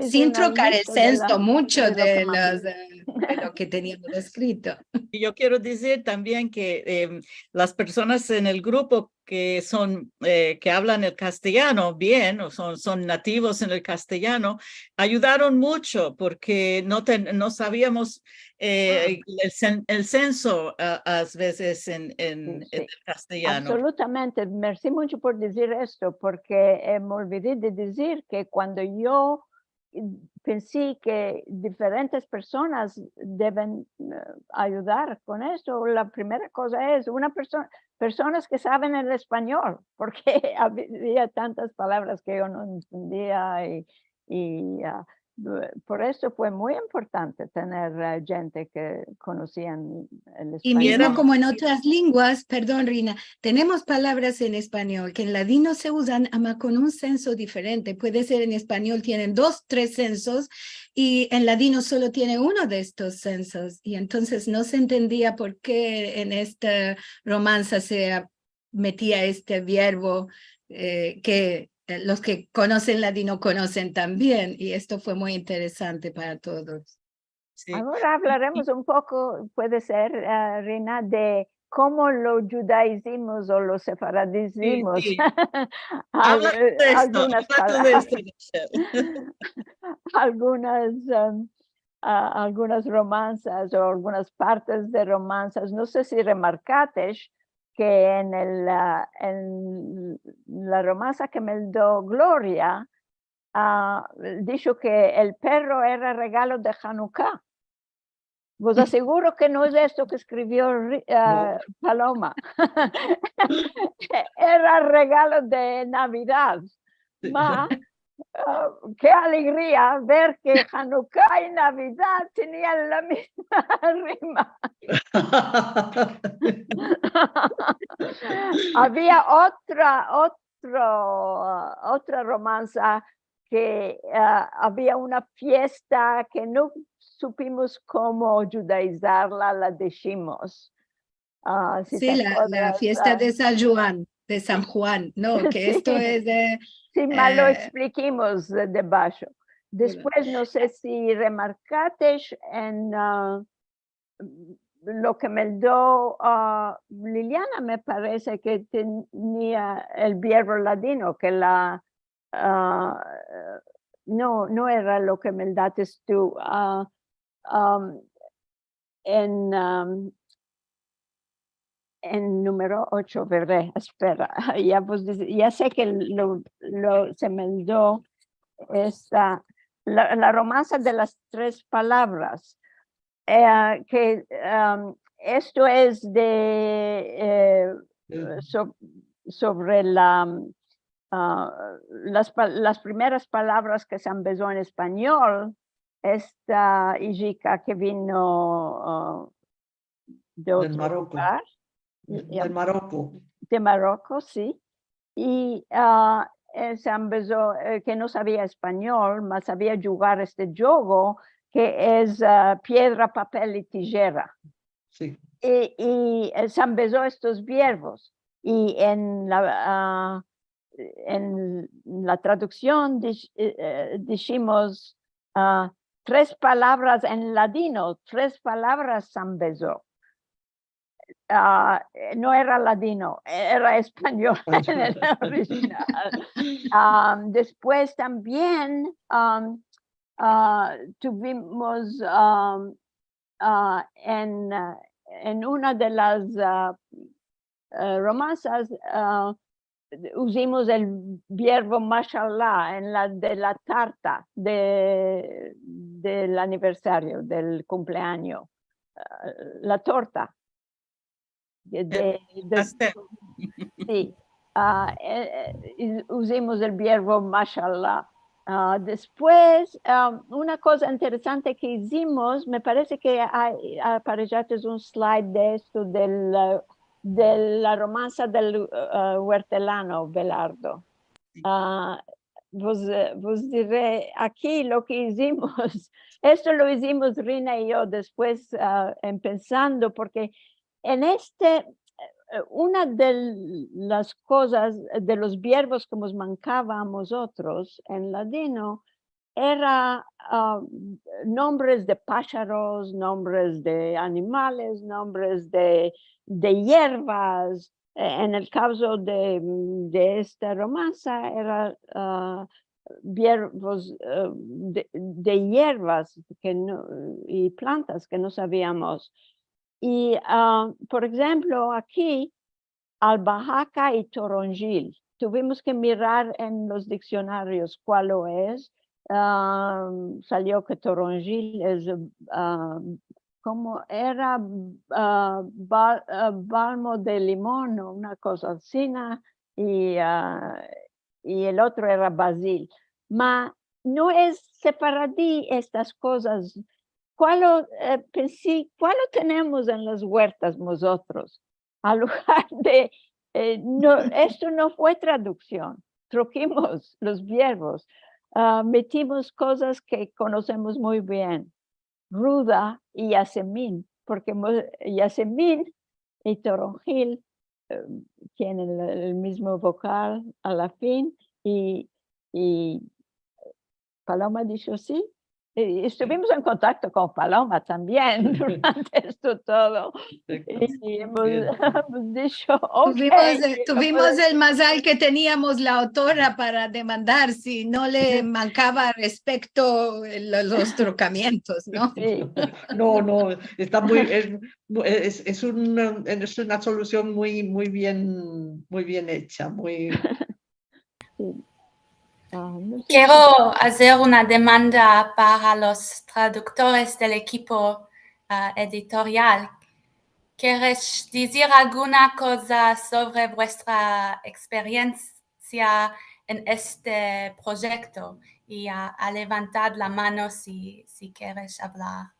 sin trokar el senso muncho de los, e, de lo ke teniamos eskrito. I yo kero dizir tambien ke, em, las personas en el grupo ke son, e, ke avlan el kastilyano bien, o son, son nativos en el kastilyano, ayudaron muncho porke no ten-, no saviamos, e, el sen-, el senso a, a vezes en, en, en el kastilyano. Absolutamente. Mersi muncho por dizir esto, porke, e, me olvidi de dizir ke kuando yo pensi ke diferentes personas deven, e, ayudar kon esto, la primera koza es una persona, personas ke saven el espanyol, porke avia tantas palavras ke yo no entendia i, i, a, por esto fue muy importante tener, e, djente ke konosian el espanyol. I mizmo komo en otras lenguas, pardon, Rina, tenemos palavras en espanyol ke en ladino se uzan, ama kon un senso diferente. Puede ser en espanyol tienen dos, tres sensos, i en ladino solo tiene uno de estos sensos. I entonses no se entendia por ke en esta romansa se a-, metia este biervo, e, ke, e, los ke konosen ladino konosen tambien, i esto fue muy interesante para todos. Si. Agora avlaremos un poko, puede ser, a, Rina, de komo lo djudaizimos o lo sefaradizimos. Si, si. Avla de esto, avla tu de esto, Michelle. Algunas, em, a, algunas romansas o algunas partes de romansas, no se si remarkatesh ke en el, a, en la romansa ke meldo Gloria, a, disho ke el perro era regalo de Hanuka. Vos aseguro ke no es esto ke eskrivio Ri-, a, Paloma. Era regalo de Navidad. Si. Ma, a, ke alegria ver ke Hanuka i Navidad tenian la mizma rima. Avia otra, ot-, otro, otra romansa ke, a, avia una fiesta ke no supimos komo djudaizarla, la deshimos. A, si te akodras, a. Si, la, la fiesta de San Juan, de San Juan, no, ke esto es de, si, ma lo, e, eksplikimos de, debasho. Despues, no se si remarkatesh en, a, lo ke meldo, a, Liliana, me parese ke tenia el biervo ladino, ke la, a, no, no era lo ke meldates tu, a, am, en, am, en numero ocho, vere, espera, ya vos dize, ya se ke lo, lo, se meldo esta, la, la romansa de las tres palavras, e, ke, am, esto es de, e, so-, sovre la, a, las pa-, las primeras palavras ke se ambezo en espanyol, esta ijika ke vino, a, de otro lugar. Del Maroko. De Maroko, si. I, a, eh, se ambezo, eh, ke no savia espanyol, mas savia djugar este djogo, ke es, ah, piedra, papel i tijera. Si. I, i, eh, se ambezo estos biervos. I en la, ah, en la traduksion dish-, eh, eh, dishimos, ah, tres palavras en ladino, tres palavras se ambezo. Ah, eh, no era ladino, era espanyol en el orijinal. Ah, despues tambien, ah, ah, tuvimos, ah, ah, en, ah, en una de las, ah, eh, romansas, ah, uzimos el biervo mashallah en la de la tarta de, del aniversario, del kumpleanyo, ah, la torta. De, de, de, si. Ah, eh, eh, i uzimos el biervo mashallah. Ah, despues, ah, una koza interesante ke izimos, me parese ke ay, aparejates un slide de esto, del, ah, de la romansa del, ah, Huertelano, Belardo. Si. Ah, vos, eh, vos dire aki lo ke izimos. Esto lo izimos Rina i yo despues, ah, en pensando, porke en este, eh, una de las kozas, de los biervos ke mos mankava a mozotros en ladino era, ah, nombres de pasharos, nombres de animales, nombres de, de yervas. Eh, en el kavzo de, de esta romansa era, ah, biervos, eh, de, de yervas ke no, i plantas ke no saviamos. I, ah, por enshemplo, aki, albahaka i toronjil. Tuvimos ke mirar en los diksionarios kualo es. Ah, salio ke toronjil es, ah, komo era, ah, ba-, ah, balmo de limon o una koza asina, i, ah, i el otro era bazil. Ma no es sefaradi estas kozas. Kualo, eh, pensi, kualo tenemos en las huertas mozotros? Al lugar de, eh, no, esto no fue traduksion. Trokimos los biervos. Ah, metimos kozas ke konosemos muy bien. Ruda i yasemin, porke mo-, yasemin i toronjil, eh, tienen el, el mizmo vokal a la fin, i, i Paloma disho si. I estuvimos en kontakto kon Paloma tambien durante esto todo. Perfekto. I, i emos, bien, emos disho, ok. Tuvimos, eh, tuvimos el mazal ke teniamos la autora para demandar si no le mankava respekto, eh, lo-, los trokamientos, no? Si. No, no, esta muy, es, es, es un, es una solusion muy, muy bien, muy bien echa, muy... Si. Ah, no se. Kero azer una demanda para los traduktores del ekipo, ah, editorial. Keresh dizir alguna koza sovre vuestra eksperiensia en este proyekto? I, ah, a levantad la mano si, si keresh avlar.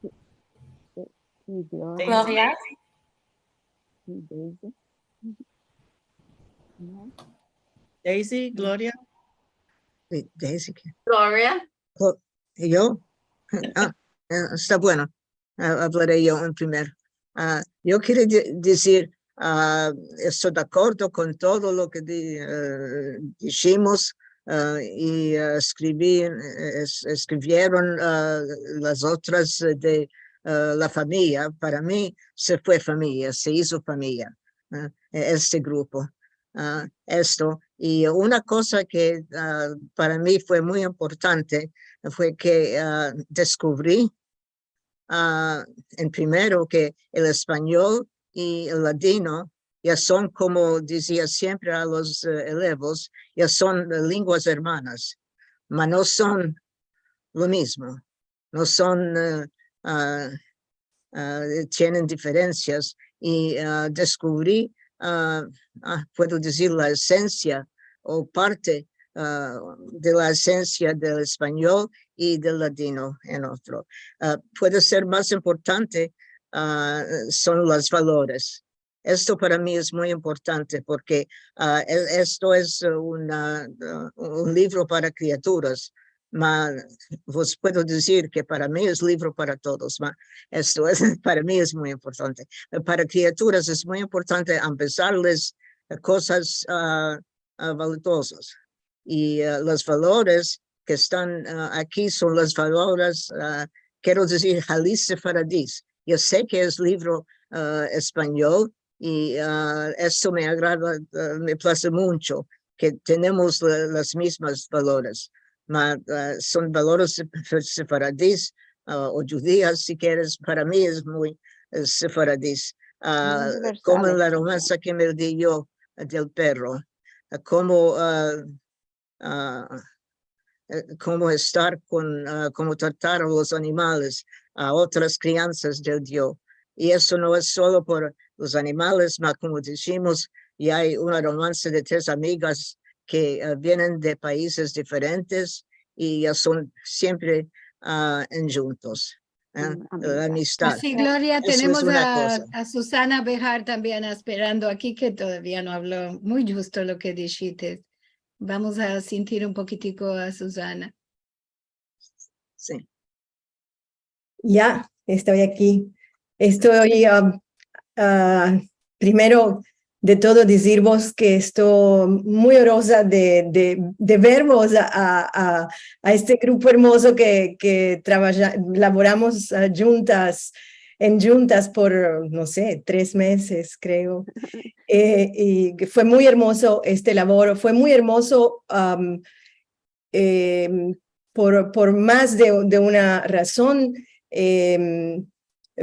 Si, Gloria. Gloria. Si, Daisy. Daisy, Gloria. Si, Daisy, ke? Gloria. Ko-, yo? Ah, eh, esta bueno. Ah, avlare yo en primero. Ah, yo kero di-, dizir, ah, esto de akordo kon todo lo ke di-, eh, dishimos, ah, i, ah, eskrivi-, eh, es-, eskrivieron, ah, las otras de, ah, la famiya. Para mi se fue famiya, se izo famiya, ah, e-, este grupo. Ah, esto. I una koza ke, ah, para mi fue muy importante fue ke, ah, deskuvri, ah, en primero ke el espanyol i el ladino ya son, komo dizia siempre a los, eh, elevos, ya son, eh, lenguas ermanas, ma no son lo mizmo, no son, eh, ah, ah, tienen diferensias, i, ah, deskuvri, ah, ah, puedo dizir la esensia o parte, ah, de la esensia del espanyol i del ladino en otro. Ah, puede ser mas importante, ah, son los valores. Esto para mi es muy importante porke, ah, e-, esto es, eh, una, ah, un livro para kriaturas. Ma, vos puedo dizir ke para mi es livro para todos, ma, esto es, para mi es muy importante. Para kriaturas es muy importante empesarles, eh, kozas, ah, ah, valorozas. I, ah, los valores ke estan, ah, aki son los valores, ah, kero dizir, halis sefaradis. Yo se ke es livro, ah, espanyol, i, ah, esto me agrada, ah, me plaze muncho, ke tenemos la, las mizmas valores. Ma, ah, son valores sef-, sefaradis, ah, o djudias, si keres, para mi es muy, eh, sefaradis. Ah, komo en la romansa ke me di yo, del perro, ah, komo, ah, ah, eh, komo estar kon, ah, komo tratar a los animales, a otras kriansas del Dio. I esto no es solo por los animales, ma komo dishimos, i ay una romansa de tres amigas ke, ah, vienen de paizes diferentes i ya son siempre, ah, endjuntos, eh, la amistad. Esto es una koza. Así, Gloria, tenemos a, a Susana Bejar tambien esperando aki, ke todavia no avlo. Muy djusto lo ke dishites. Vamos a sintir un pokitiko a Susana. Si. Ya, esto aki. Esto, ah, ah, primero de todo dizirvos ke esto muy oroza de, de, de vervos a, a, a, a este grupo ermozo ke, ke trabadja-, lavoramos, ah, djuntas, endjuntas por, no se, tres mezes, kreo. Eh, i ke fue muy ermozo este lavoro, fue muy ermozo, am, em, por, por mas de, de una razon, em,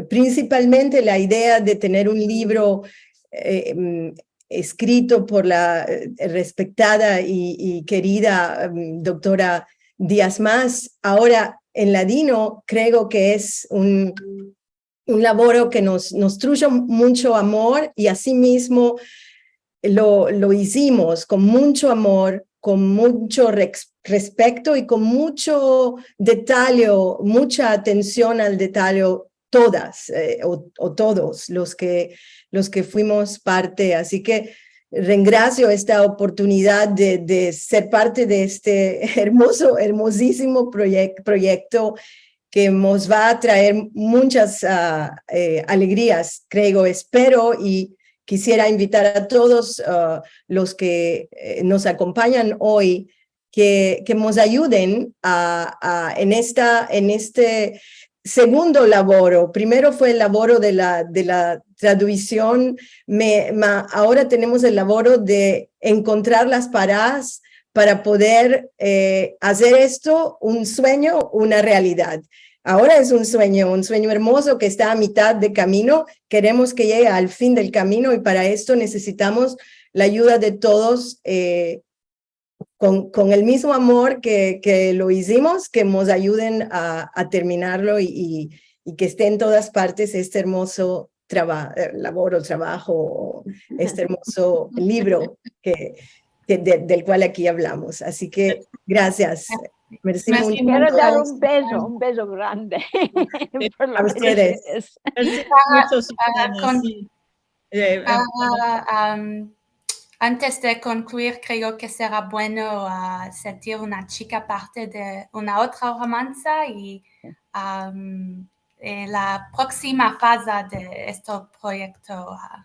prinsipalmente la idea de tener un livro, em, eskrito por la, eh, respektada i, i kerida, em, doktora Dias Mas, agora en ladino, kreo ke es un, un lavoro ke mos, mos trujo muncho amor i asimizmo lo, lo izimos kon muncho amor, kon muncho rex-, respekto i kon muncho detalle, muncha atension al detalle, todas, eh, o, o todos los ke, los ke fuimos parte. Asi ke rengrasio esta oportunidad de, de ser parte de este ermozo, ermozizimo proyek-, proyekto ke mos va a traer munchas, ah, eh, alegrias, kreo, espero, i kisiera invitar a todos, ah, los ke, eh, mos akompanyan oy, ke, ke mos ayuden a, a, en esta, en este segundo lavoro. Primero fue el lavoro de la, de la tradusion, me, ma, agora tenemos el lavoro de enkontrar las paradas para poder, eh, azer esto un suenyo, una realidad. Agora es un suenyo, un suenyo ermozo ke esta a mitad de kamino. Keremos ke yegue al fin del kamino i para esto nesesitamos la ayuda de todos, eh, kon, kon el mizmo amor ke, ke lo izimos, ke mos ayuden a, a terminarlo i, i, i ke este en todas partes este ermozo traba-, eh, lavoro, travajo, este ermozo livro ke, ke de, del kual aki avlamos. Asi ke, grasias. Mersi muncho. Kero dar un bezo, un bezo grande por lo ke dishites. A ustedes. Mersi muncho, Susana, si. Eh, eh, ah, am, antes de konkluir, kreo ke sera bueno, ah, sentir una chika parte de una otra romansa i, am, eh, la proksima faza de este proyekto, ah.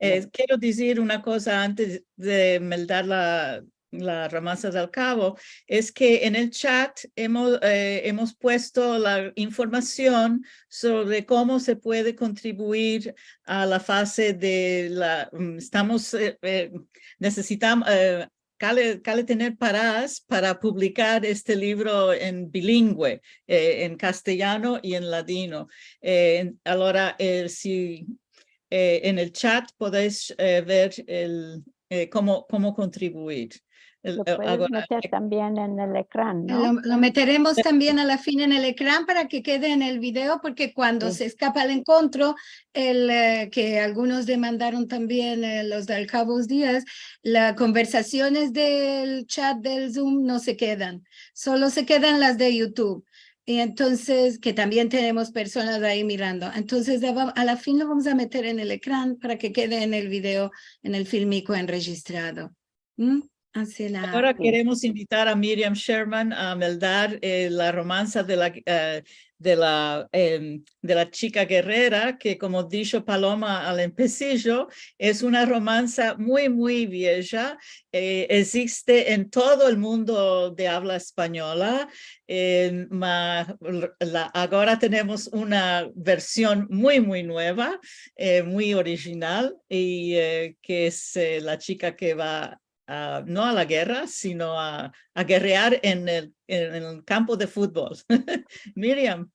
Eh, kero dizir una koza antes de meldar la, la romansa al kavo, es ke en el chat emo-, eh, emos puesto la informasion sovre komo se puede kontribuir a la faze de la, mm, estamos, eh, eh, nesesitam-, eh, kale, kale tener paras para publikar este livro en bilingüe, eh, en kastilyano i en ladino. Eh, en, alora, eh, si eh, en el chat podesh, eh, ver el, eh, komo, komo kontribuir. El, eh, agora, eh, lo puedes meter tambien en el ekran, no? Lo, lo meteremos tambien a la fin en el ekran para ke kede en el video, porke kuando se eskapa al enkontro, el, eh, ke algunos demandaron tambien, eh, los del Kavos Dias, la konversasiones del chat del Zoom no se kedan, solo se kedan las de YouTube. Y entonses, ke tambien tenemos personas ayi mirando. Entonses, a la fin lo vamos a meter en el ekran para ke kede en el video, en el filmiko enrejistrado. Ansi la... Agora keremos invitar a Miriam Sherman a meldar, eh, la romansa de la, eh, de la, em, de la chika gerrera, ke, komo disho Paloma al empesijo, es una romansa muy, muy vieja, eh, egziste en todo el mundo de avla espanyola, eh, ma, la, agora tenemos una version muy, muy nueva, eh, muy orijinal, i, eh, ke es, eh, la chika ke va a, no a la gerra, sino a, a gerrear en el, en el kampo de futbol. Miriam.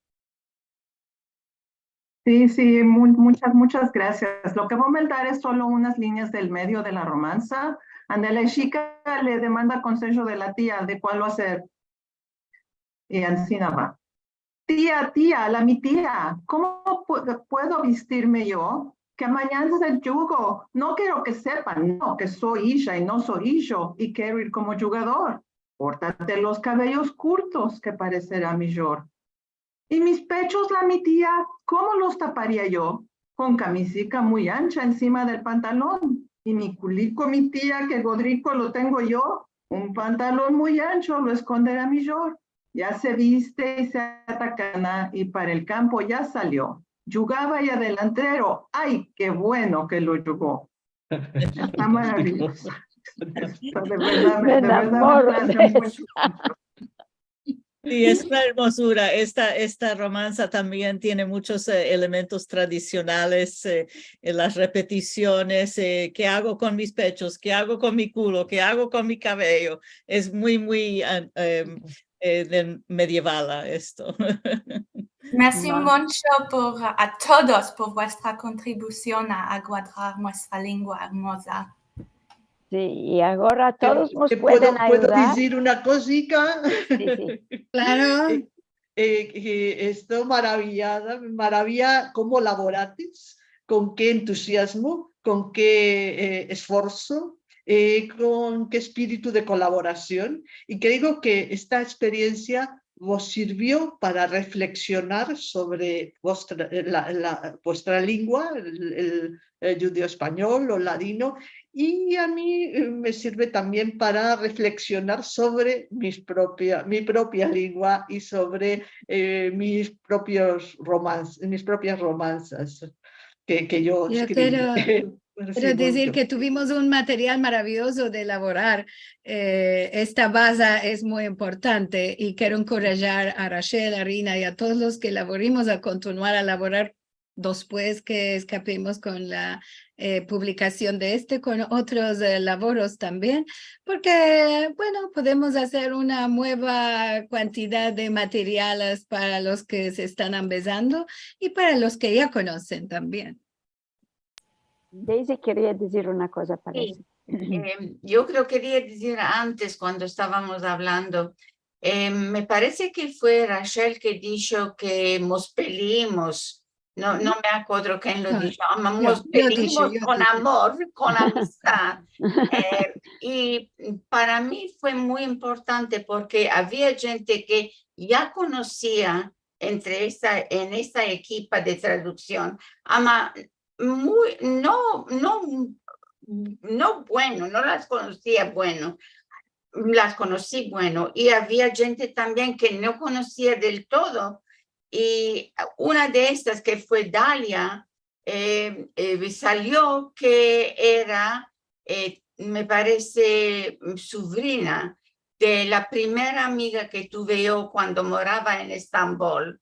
Si, si, mu-, munchas, munchas grasias. Lo ke vo a meldar es solo unas linyas del medio de la romansa, ande la chika le demanda konsejo de la tia de kual azer. I ansina va. Tia, tia, la mi tia, komo pu-, puedo vistirme yo? Ke manyana es el djugo. No kero ke sepan, no, ke so ija i no so ijo, i kero ir komo djugador. Kortate los kaveyos kurtos, ke paresera mijor. I mis pechos, la mi tia, komo los taparia yo? Kon kamisika muy ancha ensima del pantalon. I mi kuliko, mi tia, ke godriko lo tengo yo, un pantalon muy ancho lo eskondera mijor. Ya se viste i se atakana i para el kampo ya salio. Djugava ya delantero. Ay, ke bueno ke lo djugo. Esta maraviyoza. Esta de verdad, de verdad me place muncho. Si, es una ermozura. Esta, esta romansa tambien tiene munchos, eh, elementos tradisionales, eh, en las repetisiones, eh, ke ago kon mis pechos? Ke ago kon mi kulo? Ke ago kon mi kaveyo? Es muy, muy, eh, em, eh, del medieval esto. Mersi muncho por, a todos por vuestra kontribusion a, a aguadrar muestra lengua ermoza. Si, i agora todos mos pueden ayudar. Puedo dizir una kosika? Si, si. Klaro. Eh, eh, ke esto maraviyada, me maraviya komo lavoratis, kon ke entuziazmo, kon ke, eh, esforso, eh, kon ke espiritu de kolaborasion. I kreigo ke esta eksperiensia vos sirvio para refleksionar sovre vuestra, la, la, vuestra lengua, el, el, el djudeo-espanyol o ladino, i a mi, eh, me sirve tambien para refleksionar sovre mis propia, mi propia lengua i sovre, eh, mis propios romans-, mis propias romansas ke, ke yo eskrivi. Kero dizir ke tuvimos un material maraviyozo de lavorar. Eh, esta baza es muy importante i kero enkorajar a Rachel, a Rina i a todos los ke lavorimos a kontinuar a lavorar despues ke eskapimos kon la, eh, publikasion de este, kon otros, eh, lavoros tambien, porke, bueno, podemos azer una mueva kuantidad de materiales para los ke se estan ambezando i para los ke ya konosen tambien. Daisy keria dizir una koza, parese. Em, yo kreo ke keria dizir antes, kuando estavamos avlando, em, me parese ke fue Rachel ke disho ke mos pelimos. No, no me akodro ken lo disho. Ama, mos pelimos kon amor, kon amistad. Eh, i para mi fue muy importante porke avia djente ke ya konosia entre esta, en esta ekipa de traduksion, ama muy, no, no, no bueno, no las konosia bueno, las konosi bueno, i avia djente tambien ke no konosia del todo, i una de estas ke fue Dalia, eh, eh, salio ke era, eh, me parese, sovrina de la primera amiga ke tuve yo kuando morava en Estambol.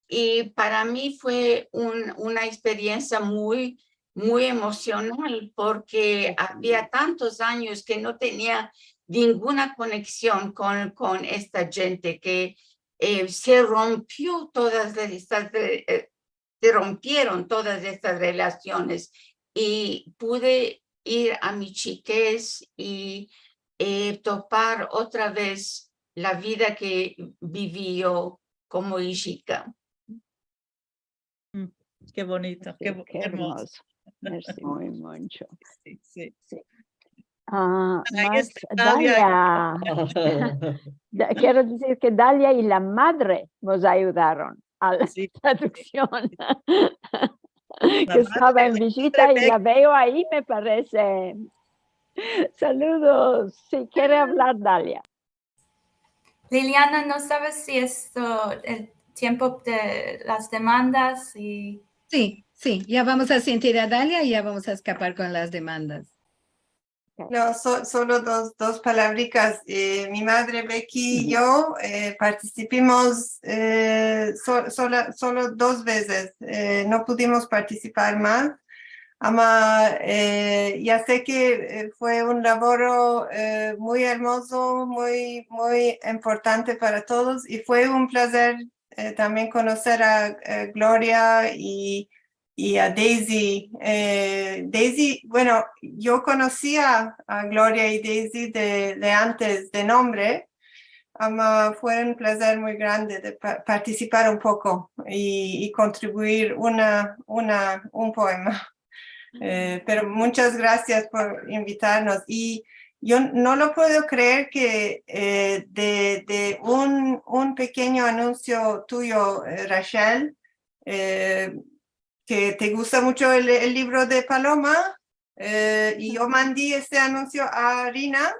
I para mi fue un, una eksperiensia muy, muy emosional porke avia tantos anyos ke no tenia ninguna koneksion kon, kon esta djente ke, eh, se rompio todas estas, eh, se rompieron todas estas relasiones i pude ir a mi chikez i, eh, topar otra vez la vida ke bivi yo komo ijika. Mm, ke bonito, ke, ke ermozo. Mersi muy muncho. Si, si. Si. Ah, mas Dalia, kero dizir ke Dalia i la madre mos ayudaron a la traduksion. Ke estava en vizita i la veo ayi, me parese. Saludos. Si, kere avlar Dalia. Liliana, no save si esto, el tiempo de las demandas i... Si, si, ya vamos a sentir a Dalia i ya vamos a eskapar kon las demandas. No, so-, solo dos, dos palavrikas. Eh, mi madre Becky i yo, eh, partisipimos, eh, so-, sola-, solo dos vezes. Eh, no pudimos partisipar mas. Ama, eh, ya se ke, eh, fue un lavoro, eh, muy ermozo, muy, muy importante para todos, i fue un plazer, eh, tambien konoser a, eh, Gloria i, i a Daisy. Eh, Daisy, bueno, yo konosia a Gloria i Daisy de, de antes, de nombre, ama fue un plazer muy grande de pa-, partisipar un poko i, i kontribuir una, una, un poema. Eh, pero munchas grasias por invitarmos. I yo no lo puedo kreer ke, eh, de, de un, un pekenyo anunsio tuyo, eh, Rachel, eh, ke te gusta muncho el, el livro de Paloma, eh, i yo mandi este anunsio a Rina,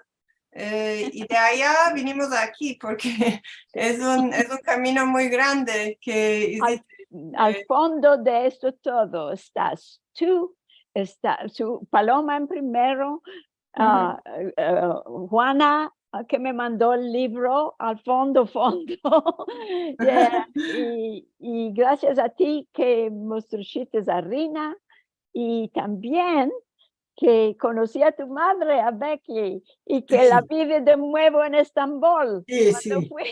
eh, i de aya vinimos aki, porke es un, es un kamino muy grande ke iziste. Al fondo de esto todo estas tu, esta, su, Paloma en primero, ah, eh, Juana, ah, ke me mando el livro al fondo, fondo. Yeah, i, i grasias a ti ke mos trushites a Rina, i tambien ke konosi a tu madre, a Becky, i ke la vi de muevo en Estambol. Si, kuando fui,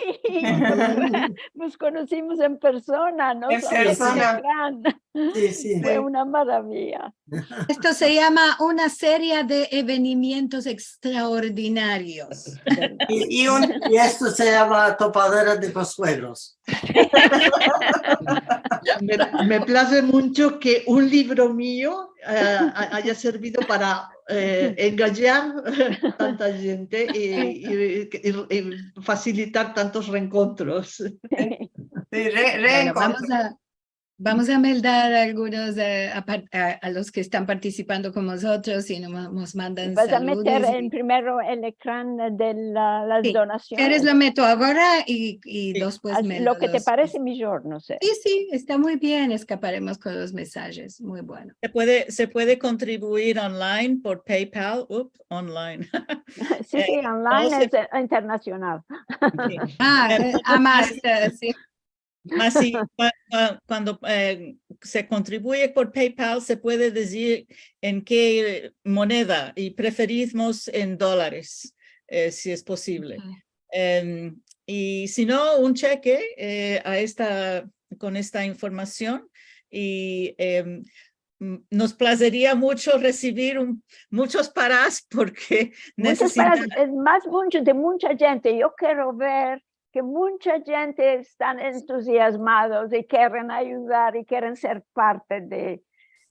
mos konosimos en persona, no solo en ekran. Si, si. Fue una maravia. Esto se yama una seria de evenimientos ekstraordinarios. I, i un, i esto se yama topadera de konsuegros. Me, me plaze muncho ke un livro mio, eh, a-, aya servido para, eh, engajar tanta djente i, i, i, i fasilitar tantos reenkontros. Si, re-, bueno, vamos a, vamos a meldar algunos, eh, a par-, a, a los ke estan partisipando kon mozotros i no-, mos mandan saludos. Vas a meter en primero el ekran de la, las donasiones. Si keres lo meto agora i, i despues meldo los. Lo ke te parese mijor, no se. Si, si, esta muy bien, eskaparemos kon los mesajes. Muy bueno. Se puede, se puede kontribuir online por PayPal, up, online. Si, si, online es, eh, internasional. Si. Ah, eh, a mas, eh, si. Mas si, kua-, kua-, kuando, eh, se kontribuye por PayPal, se puede dizir en ke moneda, i preferimos en dolares, eh, si es posivle. Em, i si no, un cheke, eh, a esta, kon esta informasion, i, em, m-, mos plazeria muncho resivir un, munchos paras, porke nesesitamos mas muncho de muncha djente. Yo kero ver ke muncha djente estan entuziazmados i keren ayudar i keren ser parte de,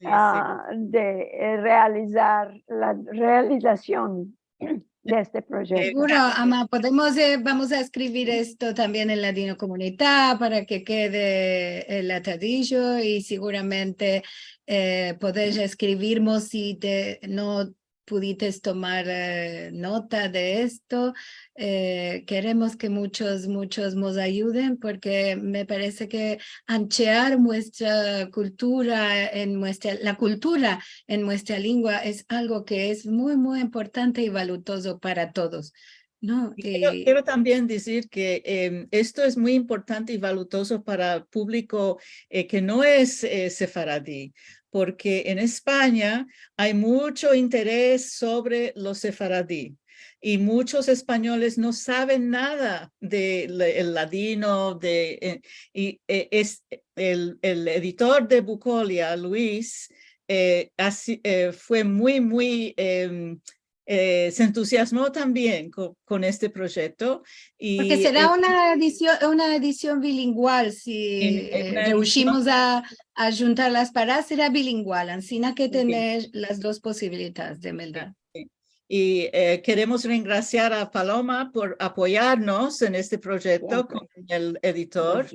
ah, de, eh, realizar la realizasion de este proyekto. Seguro, ama, podemos, eh, vamos a eskrivir esto tambien en Ladinokomunita para ke kede el atadijo i seguramente, eh, podesh eskrivirmos si te, no pudites tomar, eh, nota de esto. Eh, keremos ke munchos, munchos mos ayuden, porke me parese ke anchear muestra kultura, en muestra, la kultura en muestra lengua es algo ke es muy, muy importante i valutozo para todos, no? I kero, eh, kero tambien dizir ke, em, esto es muy importante i valutozo para publiko, eh, ke no es, eh, sefaradi, porke en Espanya ay muncho interes sovre los sefaradi, i munchos espanyoles no saven nada de le-, el ladino, de, eh, i, eh, es, el, el editor de Bukolia, Luis, eh, asi-, eh, fue muy, muy, em, eh, se entuziazmo tambien ko-, kon este proyekto. I, porke sera, eh, una edision, una edision bilingual, si, eh, una edision, reushimos a, a djuntar las paras, sera bilingual, ansina ke tener las dos posibilidades, de verdad. Si. I, e, keremos rengrasiar a Paloma por apoyarmos en este proyekto komo el editor.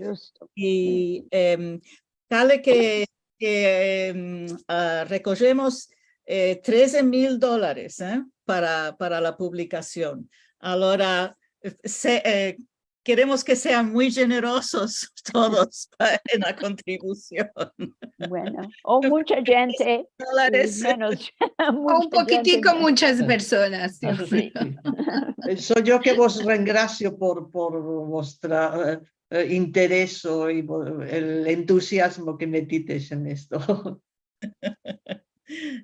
I, em, tale ke, ke, em, a, rekojemos, e, treze mil dolares, e, para, para la publikasion. Agora, e, se, e, keremos ke sean muy jenerozos todos pa, en la kontribusion. Bueno, o mucha djente, Dolares. Menos, O un pokitiko, muchas personas. Si. So yo ke vos rengrasio por, por vostra, e, e, intereso i vo-, el entuziazmo ke metites en esto.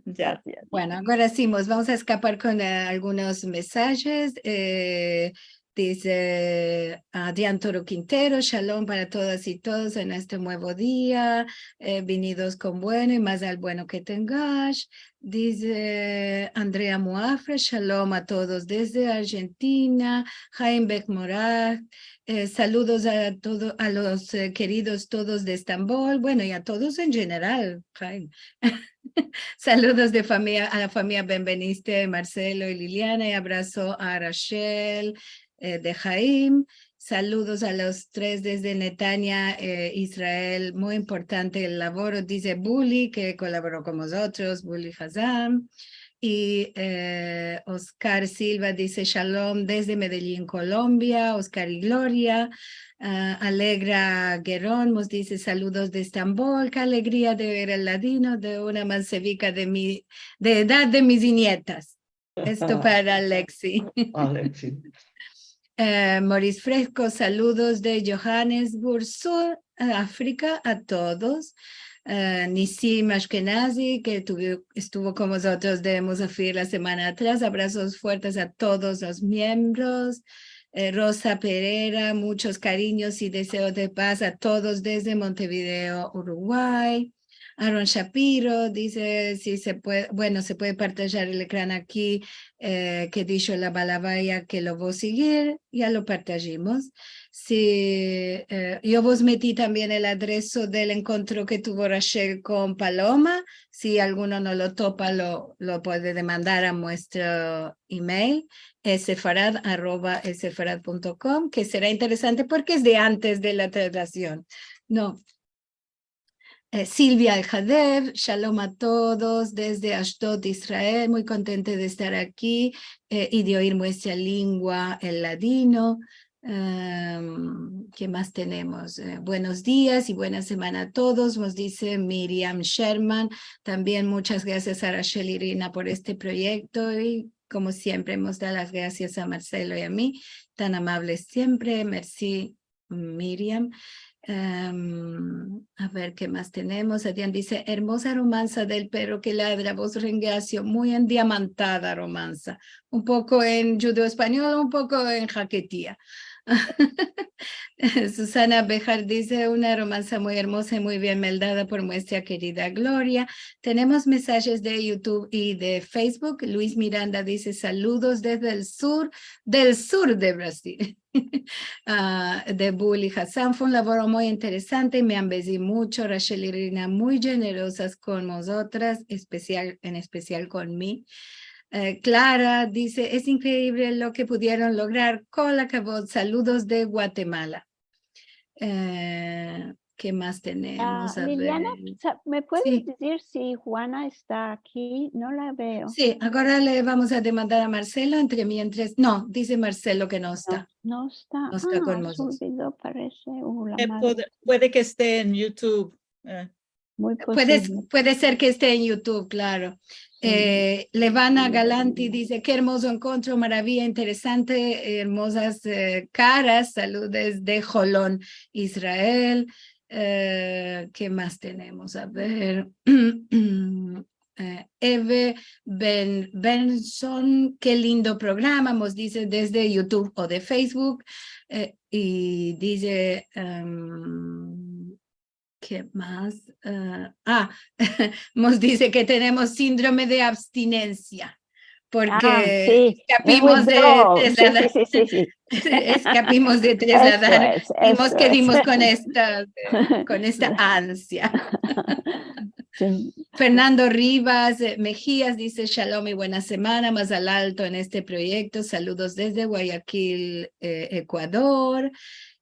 Ya. Bueno, agora si, mos vamos a eskapar kon, e, algunos mesajes. E, dize Adrian Toro Quintero: "Shalom para todas i todos en este muevo dia. E, venidos kon bueno i mas al bueno ke tengash." Dize Andrea Muafra: "Shalom a todos desde Argentina." Haim Bekmorat: "E, saludos a todo, a los, e, keridos todos de Estambol." Bueno, i a todos en jeneral, Haim. Saludos de famiya, a la famiya Benveniste, Marcelo i Liliana, i abraso a Rachel, e, de Haim. Saludos a los tres desde Netanya, e, Israel. Muy importante el lavoro, dize Buli, ke kolaboro kon mozotros, Buli Hazan. I, e, Oscar Silva dize: "Shalom desde Medellín, Colombia." Oscar i Gloria. A, Alegra Guerón mos dize: "Saludos de Estambol, ke alegria de ver el ladino de una mansevika de mi, de edad de mis nietas." Esto para Alexi. Alexi. E, Moris Fresco: "Saludos de Johannesburg, Sur África, a todos." E, Nisim Ashkenazi, ke tuvi-, estuvo kon mozotros de Musafir la semana atras: "Abrasos fuertes a todos los miembros." E, Rosa Pereira: "Muchos karinyos i deseos de paz a todos desde Montevideo, Uruguay." Aaron Shapiro dize si se puede, bueno, se puede partajar el ekran aki, e, ke disho la Balavaya ke lo vo a sigir, ya lo partajimos. Si, e, yo vos meti tambien el adreso del enkontro ke tuvo Rachel kon Paloma. Si alguno no lo topa, lo, lo puede demandar a muestro email, sefarad arroba sefarad punto com, ke sera interesante porke es de antes de la traslasion. No. E, Silvia Aljadev: "Shalom a todos desde Ashdod, Israel. Muy kontenta de estar aki, e, i de oir muestra lingua, el ladino." Em, ke mas tenemos? E, "Buenos dias i buena semana a todos", mos dize Miriam Sherman. Tambien muchas grasias a Rachel i Irina por este proyekto i, komo siempre, mos da las grasias a Marcelo i a mi, tan amables siempre. Mersi, Miriam. Em, a ver, ke mas tenemos? Adrian dize: "Ermoza romansa del perro ke ladra, vos rengrasio, muy endiamantada romansa. Un poko en djudeo-espanyol, un poko en haketia." Susana Bejar dize: "Una romansa muy ermoza i muy bien meldada por muestra kerida Gloria." Tenemos mesajes de YouTube i de Facebook. Luis Miranda dize: "Saludos desde el sur, del sur de Brasil." A, de Buli Hassan: "Fue un lavoro muy interesante, me ambezi mucho. Rachel i Irina muy jenerozas kon mozotras, espesial, en espesial kon mi." E, Clara dize: "Es inkreivle lo ke pudieron lograr. Kol akavod, saludos de Guatemala." E, ke mas tenemos? A ver. Liliana, sa-, me puedes dizir si Juana esta aki? No la veo. Si, agora le vamos a demandar a Marcelo, entremientras. No, dize Marcelo ke no esta. No, no esta. No esta kon mozotros. A, se olvido, parese. Uh, la E, madre. puede, puede ke este en YouTube. E. Muy Puede, posibul. Puede ser ke este en YouTube, klaro. Si. E, Levana Galanti dize: "Ke ermozo enkontro, maravia, interesante, ermozas, e, karas, saludos de Holon, Israel." E, ke mas tenemos? A ver. E, Eve Ben-, Benson: "Ke lindo programa", mos dize desde YouTube o de Facebook. E, i dize, em, ke mas? E, a, mos dize ke tenemos sindrome de abstinensia. Porke eskapimos de trasladar, eskapimos de trasladar i mos kedimos kon esta, kon esta ansia. Fernando Rivas, eh, Mejías dize: "Shalom i buena semana, mazal tov en este proyekto. Saludos desde Guayaquil, eh, Ekuador."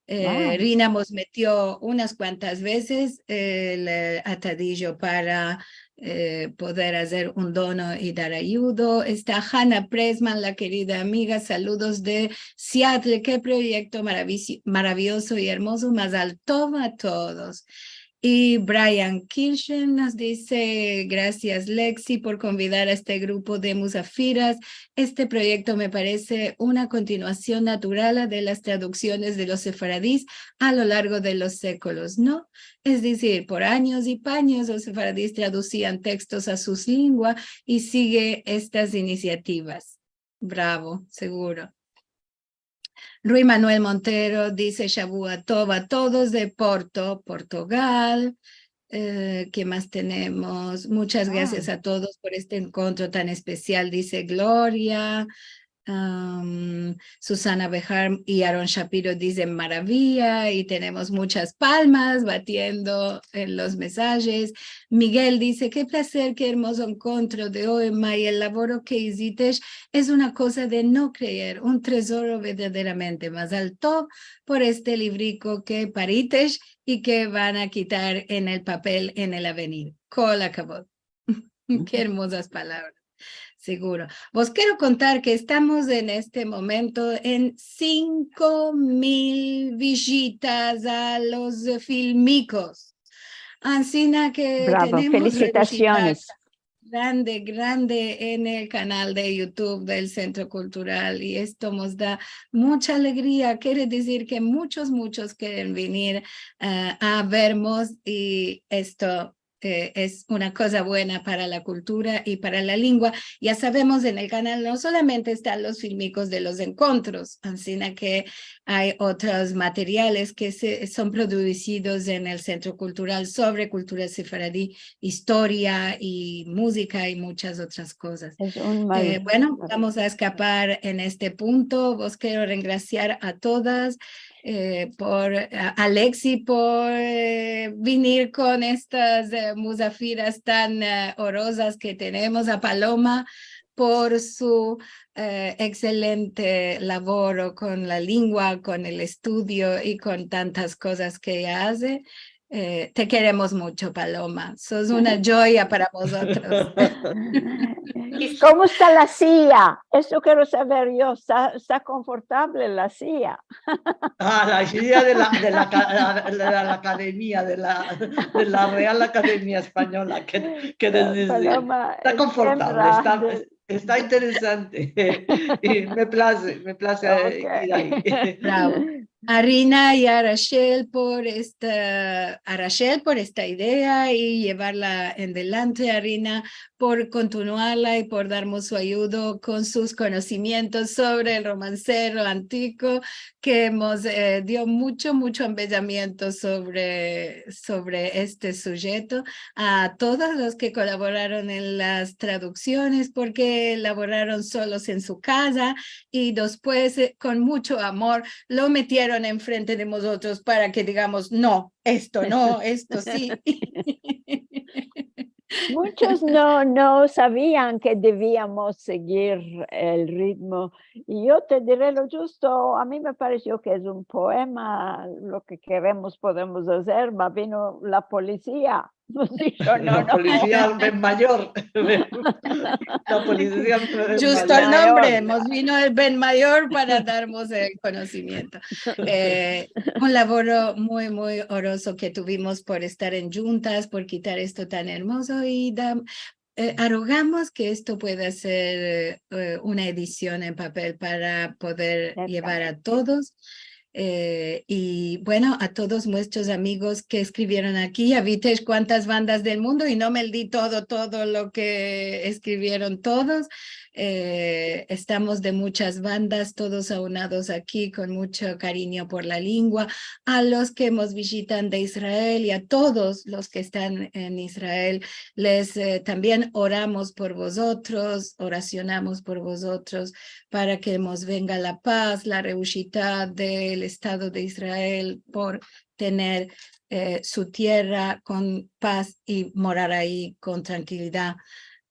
Eh, Rina mos metio unas kuantas vezes el, eh, atadijo para, eh, poder azer un dono i dar ayudo. Esta Hana Presman, la kerida amiga, saludos de Seattle. Ke proyekto maraviz-, maraviozo i ermozo, mazal tov a todos. I Brian Kirchen mos dize: "Grasias, Lexi, por konvidar a este grupo de muzafiras. Este proyekto me parese una kontinuasion natural de las traduksiones de los sefaradis a lo largo de los sekulos, no? Es dizir, por anyos i panyos los sefaradis traduzian tekstos a sus lingua i sige estas inisiativas." Bravo, seguro. Rui Manuel Montero dize: "Shavua tov a todos de Porto, Portugal." Eh, ke mas tenemos? "Muchas grasias a todos por este enkontro tan espesial", dize Gloria. Am, Susana Bejar i Aaron Shapiro dizen: "Maravia", i tenemos muchas palmas batiendo en los mesajes. Miguel dize: "Ke plazer, ke ermozo enkontro de oy, May, el lavoro ke izitesh es una koza de no kreer, un trezoro verdaderamente. Mazal tov por este livriko ke paritesh i ke van a kitar en el papel en el avenir. Kol akavod." Ke ermozas palavras. Seguro. Vos kero kontar ke estamos en este momento en sinko mil vijitas a los filmikos. Ansina ke tenemos revijita grande, grande en el kanal de YouTube del Sentro Kultural, i esto mos da mucha alegria. Kere dizir ke muchos, muchos keren venir, eh, a vermos, i esto eh, es una koza buena para la kultura i para la lingua. Ya savemos, en el kanal no solamente estan los filmikos de los enkontros, ansina ke ay otros materiales ke se, son produsidos en el Sentro Kultural sovre kultura sefaradi, istoria i muzika i muchas otras kozas. Es un maraviliozo. Eh, bueno, vamos a eskapar en este punto. Vos kero rengrasiar a todas, eh, por, a, a Lexi por, eh, venir kon estas, eh, muzafiras tan, eh, orozas ke tenemos, a Paloma por su, eh, ekselente lavoro kon la lingua, kon el estudio i kon tantas kozas ke eya aze. Eh, te keremos mucho, Paloma. Sos una djoya para mozotros. Komo esta la sia? Esto kero saver yo. Esta, esta konfortable la sia? Ah, la sia de la, de la ka-, de la, de la akademia, de la, de la Real Akademia Espanyola, ke, ke dizir. Paloma, esta konfortable, esta, esta interesante. I me plaze, me plaze, eh, ir ayi. Bravo. A Rina i a Rachel por esta, a Rachel por esta idea i yevarla en delante, a Rina por kontinuarla i por darmos su ayudo kon sus konosimientos sovre el romansero antiko, ke mos, eh, dio mucho, mucho ambezamiento sovre, sovre este sujeto. A todos los ke kolaboraron en las traduksiones, porke lavoraron solos en su kaza i despues, eh, kon mucho amor, lo metieron enfrente de mozotros para ke digamos: "No, esto no, esto si." Muchos no, no savian ke deviamos segir el ritmo. I yo te dire lo djusto, a mi me pareso ke es un poema, lo ke keremos podemos azer, ma vino la polisia. Mos disho: "No, no." La polisia, el ben mayor. La polisia, el ben mayor. Djusto el nombre, mos vino el ben mayor para darmos el konosimiento. Eh, un lavoro muy, muy orozo ke tuvimos por estar en djuntas, por kitar esto tan ermozo i da-, eh, arogamos ke esto pueda ser, eh, una edision en papel para poder yevar a todos. Eh, i, bueno, a todos muestros amigos ke eskrivieron aki, ya vitesh kuantas bandas del mundo, i no meldi todo, todo lo ke eskrivieron todos. Eh, estamos de muchas bandas, todos aunados aki kon mucho karinyo por la lengua. A los ke mos vijitan de Israel i a todos los ke estan en Israel, les, eh, tambien oramos por vozotros, orasionamos por vozotros, para ke mos venga la paz, la reushita del Estado de Israel por tener, eh, su tierra kon paz i morar ayi kon trankilidad,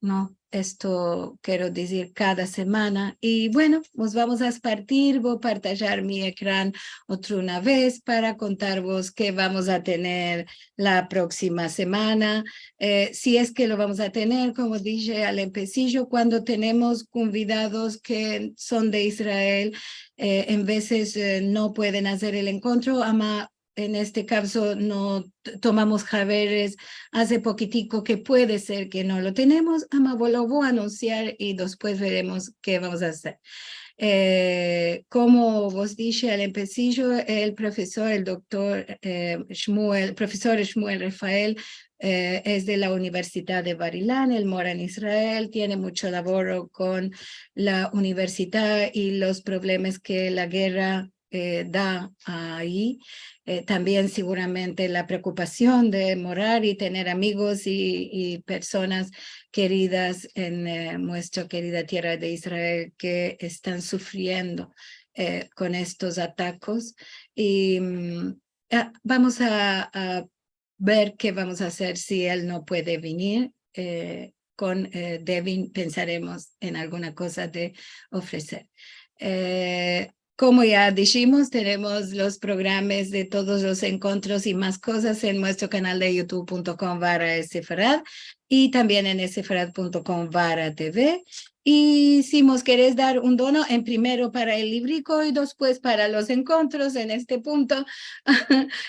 no? Esto kero dizir kada semana. I bueno, mos vamos a espartir, vo a partajar mi ekran otra una vez para kontarvos ke vamos a tener la proksima semana. Eh, si es ke lo vamos a tener, komo dishe al empesijo, kuando tenemos konvidados ke son de Israel, eh, en vezes, eh, no pueden azer el enkontro, ama en este kavzo no t-, tomamos haberes aze pokitiko ke puede ser ke no lo tenemos, ama vo lo vo a anunsiar i despues veremos ke vamos a azer. Eh, komo vos dishe al empesijo, el profesor, el doktor, eh, Shmuel, profesor Shmuel Refael, eh, es de la Universidad de Bar Ilan, el mora en Israel, tiene mucho lavoro kon la universidad i los problemas ke la gerra eh, da ayi. Eh, tambien seguramente la preokupasion de morar i tener amigos i, i personas keridas en, eh, muestra kerida tierra de Israel ke estan sufriendo, eh, kon estos atakos. I, mm, ah, vamos a, a ver ke vamos a azer si el no puede venir. Eh, kon, eh, Devin pensaremos en alguna koza de ofreser. Eh, komo ya dishimos, tenemos los programas de todos los enkontros i mas kozas en muestro kanal de youtube punto com barra sefarad i tambien en sefarad punto com barra TV. I si mos keres dar un dono, en primero para el livriko i despues para los enkontros, en este punto,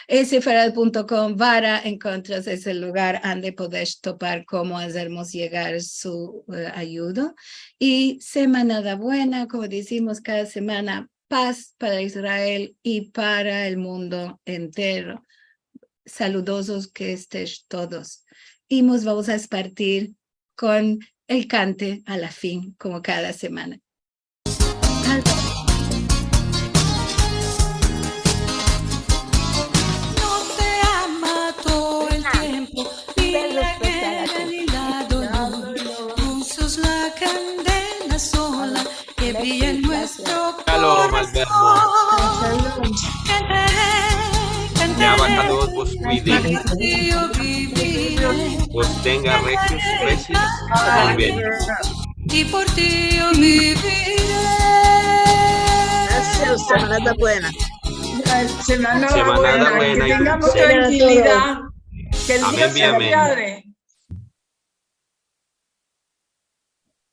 sefarad punto com barra enkontros es el lugar ande podesh topar komo azermos yegar su, eh, ayudo. I semanada buena, komo dizimos kada semana, paz para Israel i para el mundo entero. Saludozos ke estesh todos. I mos vamos a espartir kon el kante a la fin, komo kada semana. No te ama todo el tiempo, ni la guerra, ni la dolor. Pusos la kandela sola, ke brilla en muestro korason. Shalom, Alberto. Shalom. Ke Abakadosh vos kuide. Vos tenga resios, resios, kon bien. I por ti yo vivire. Grasias, semanada buena. Semanada buena. Ke tengamos trankilidad. Ke el dia se apiade.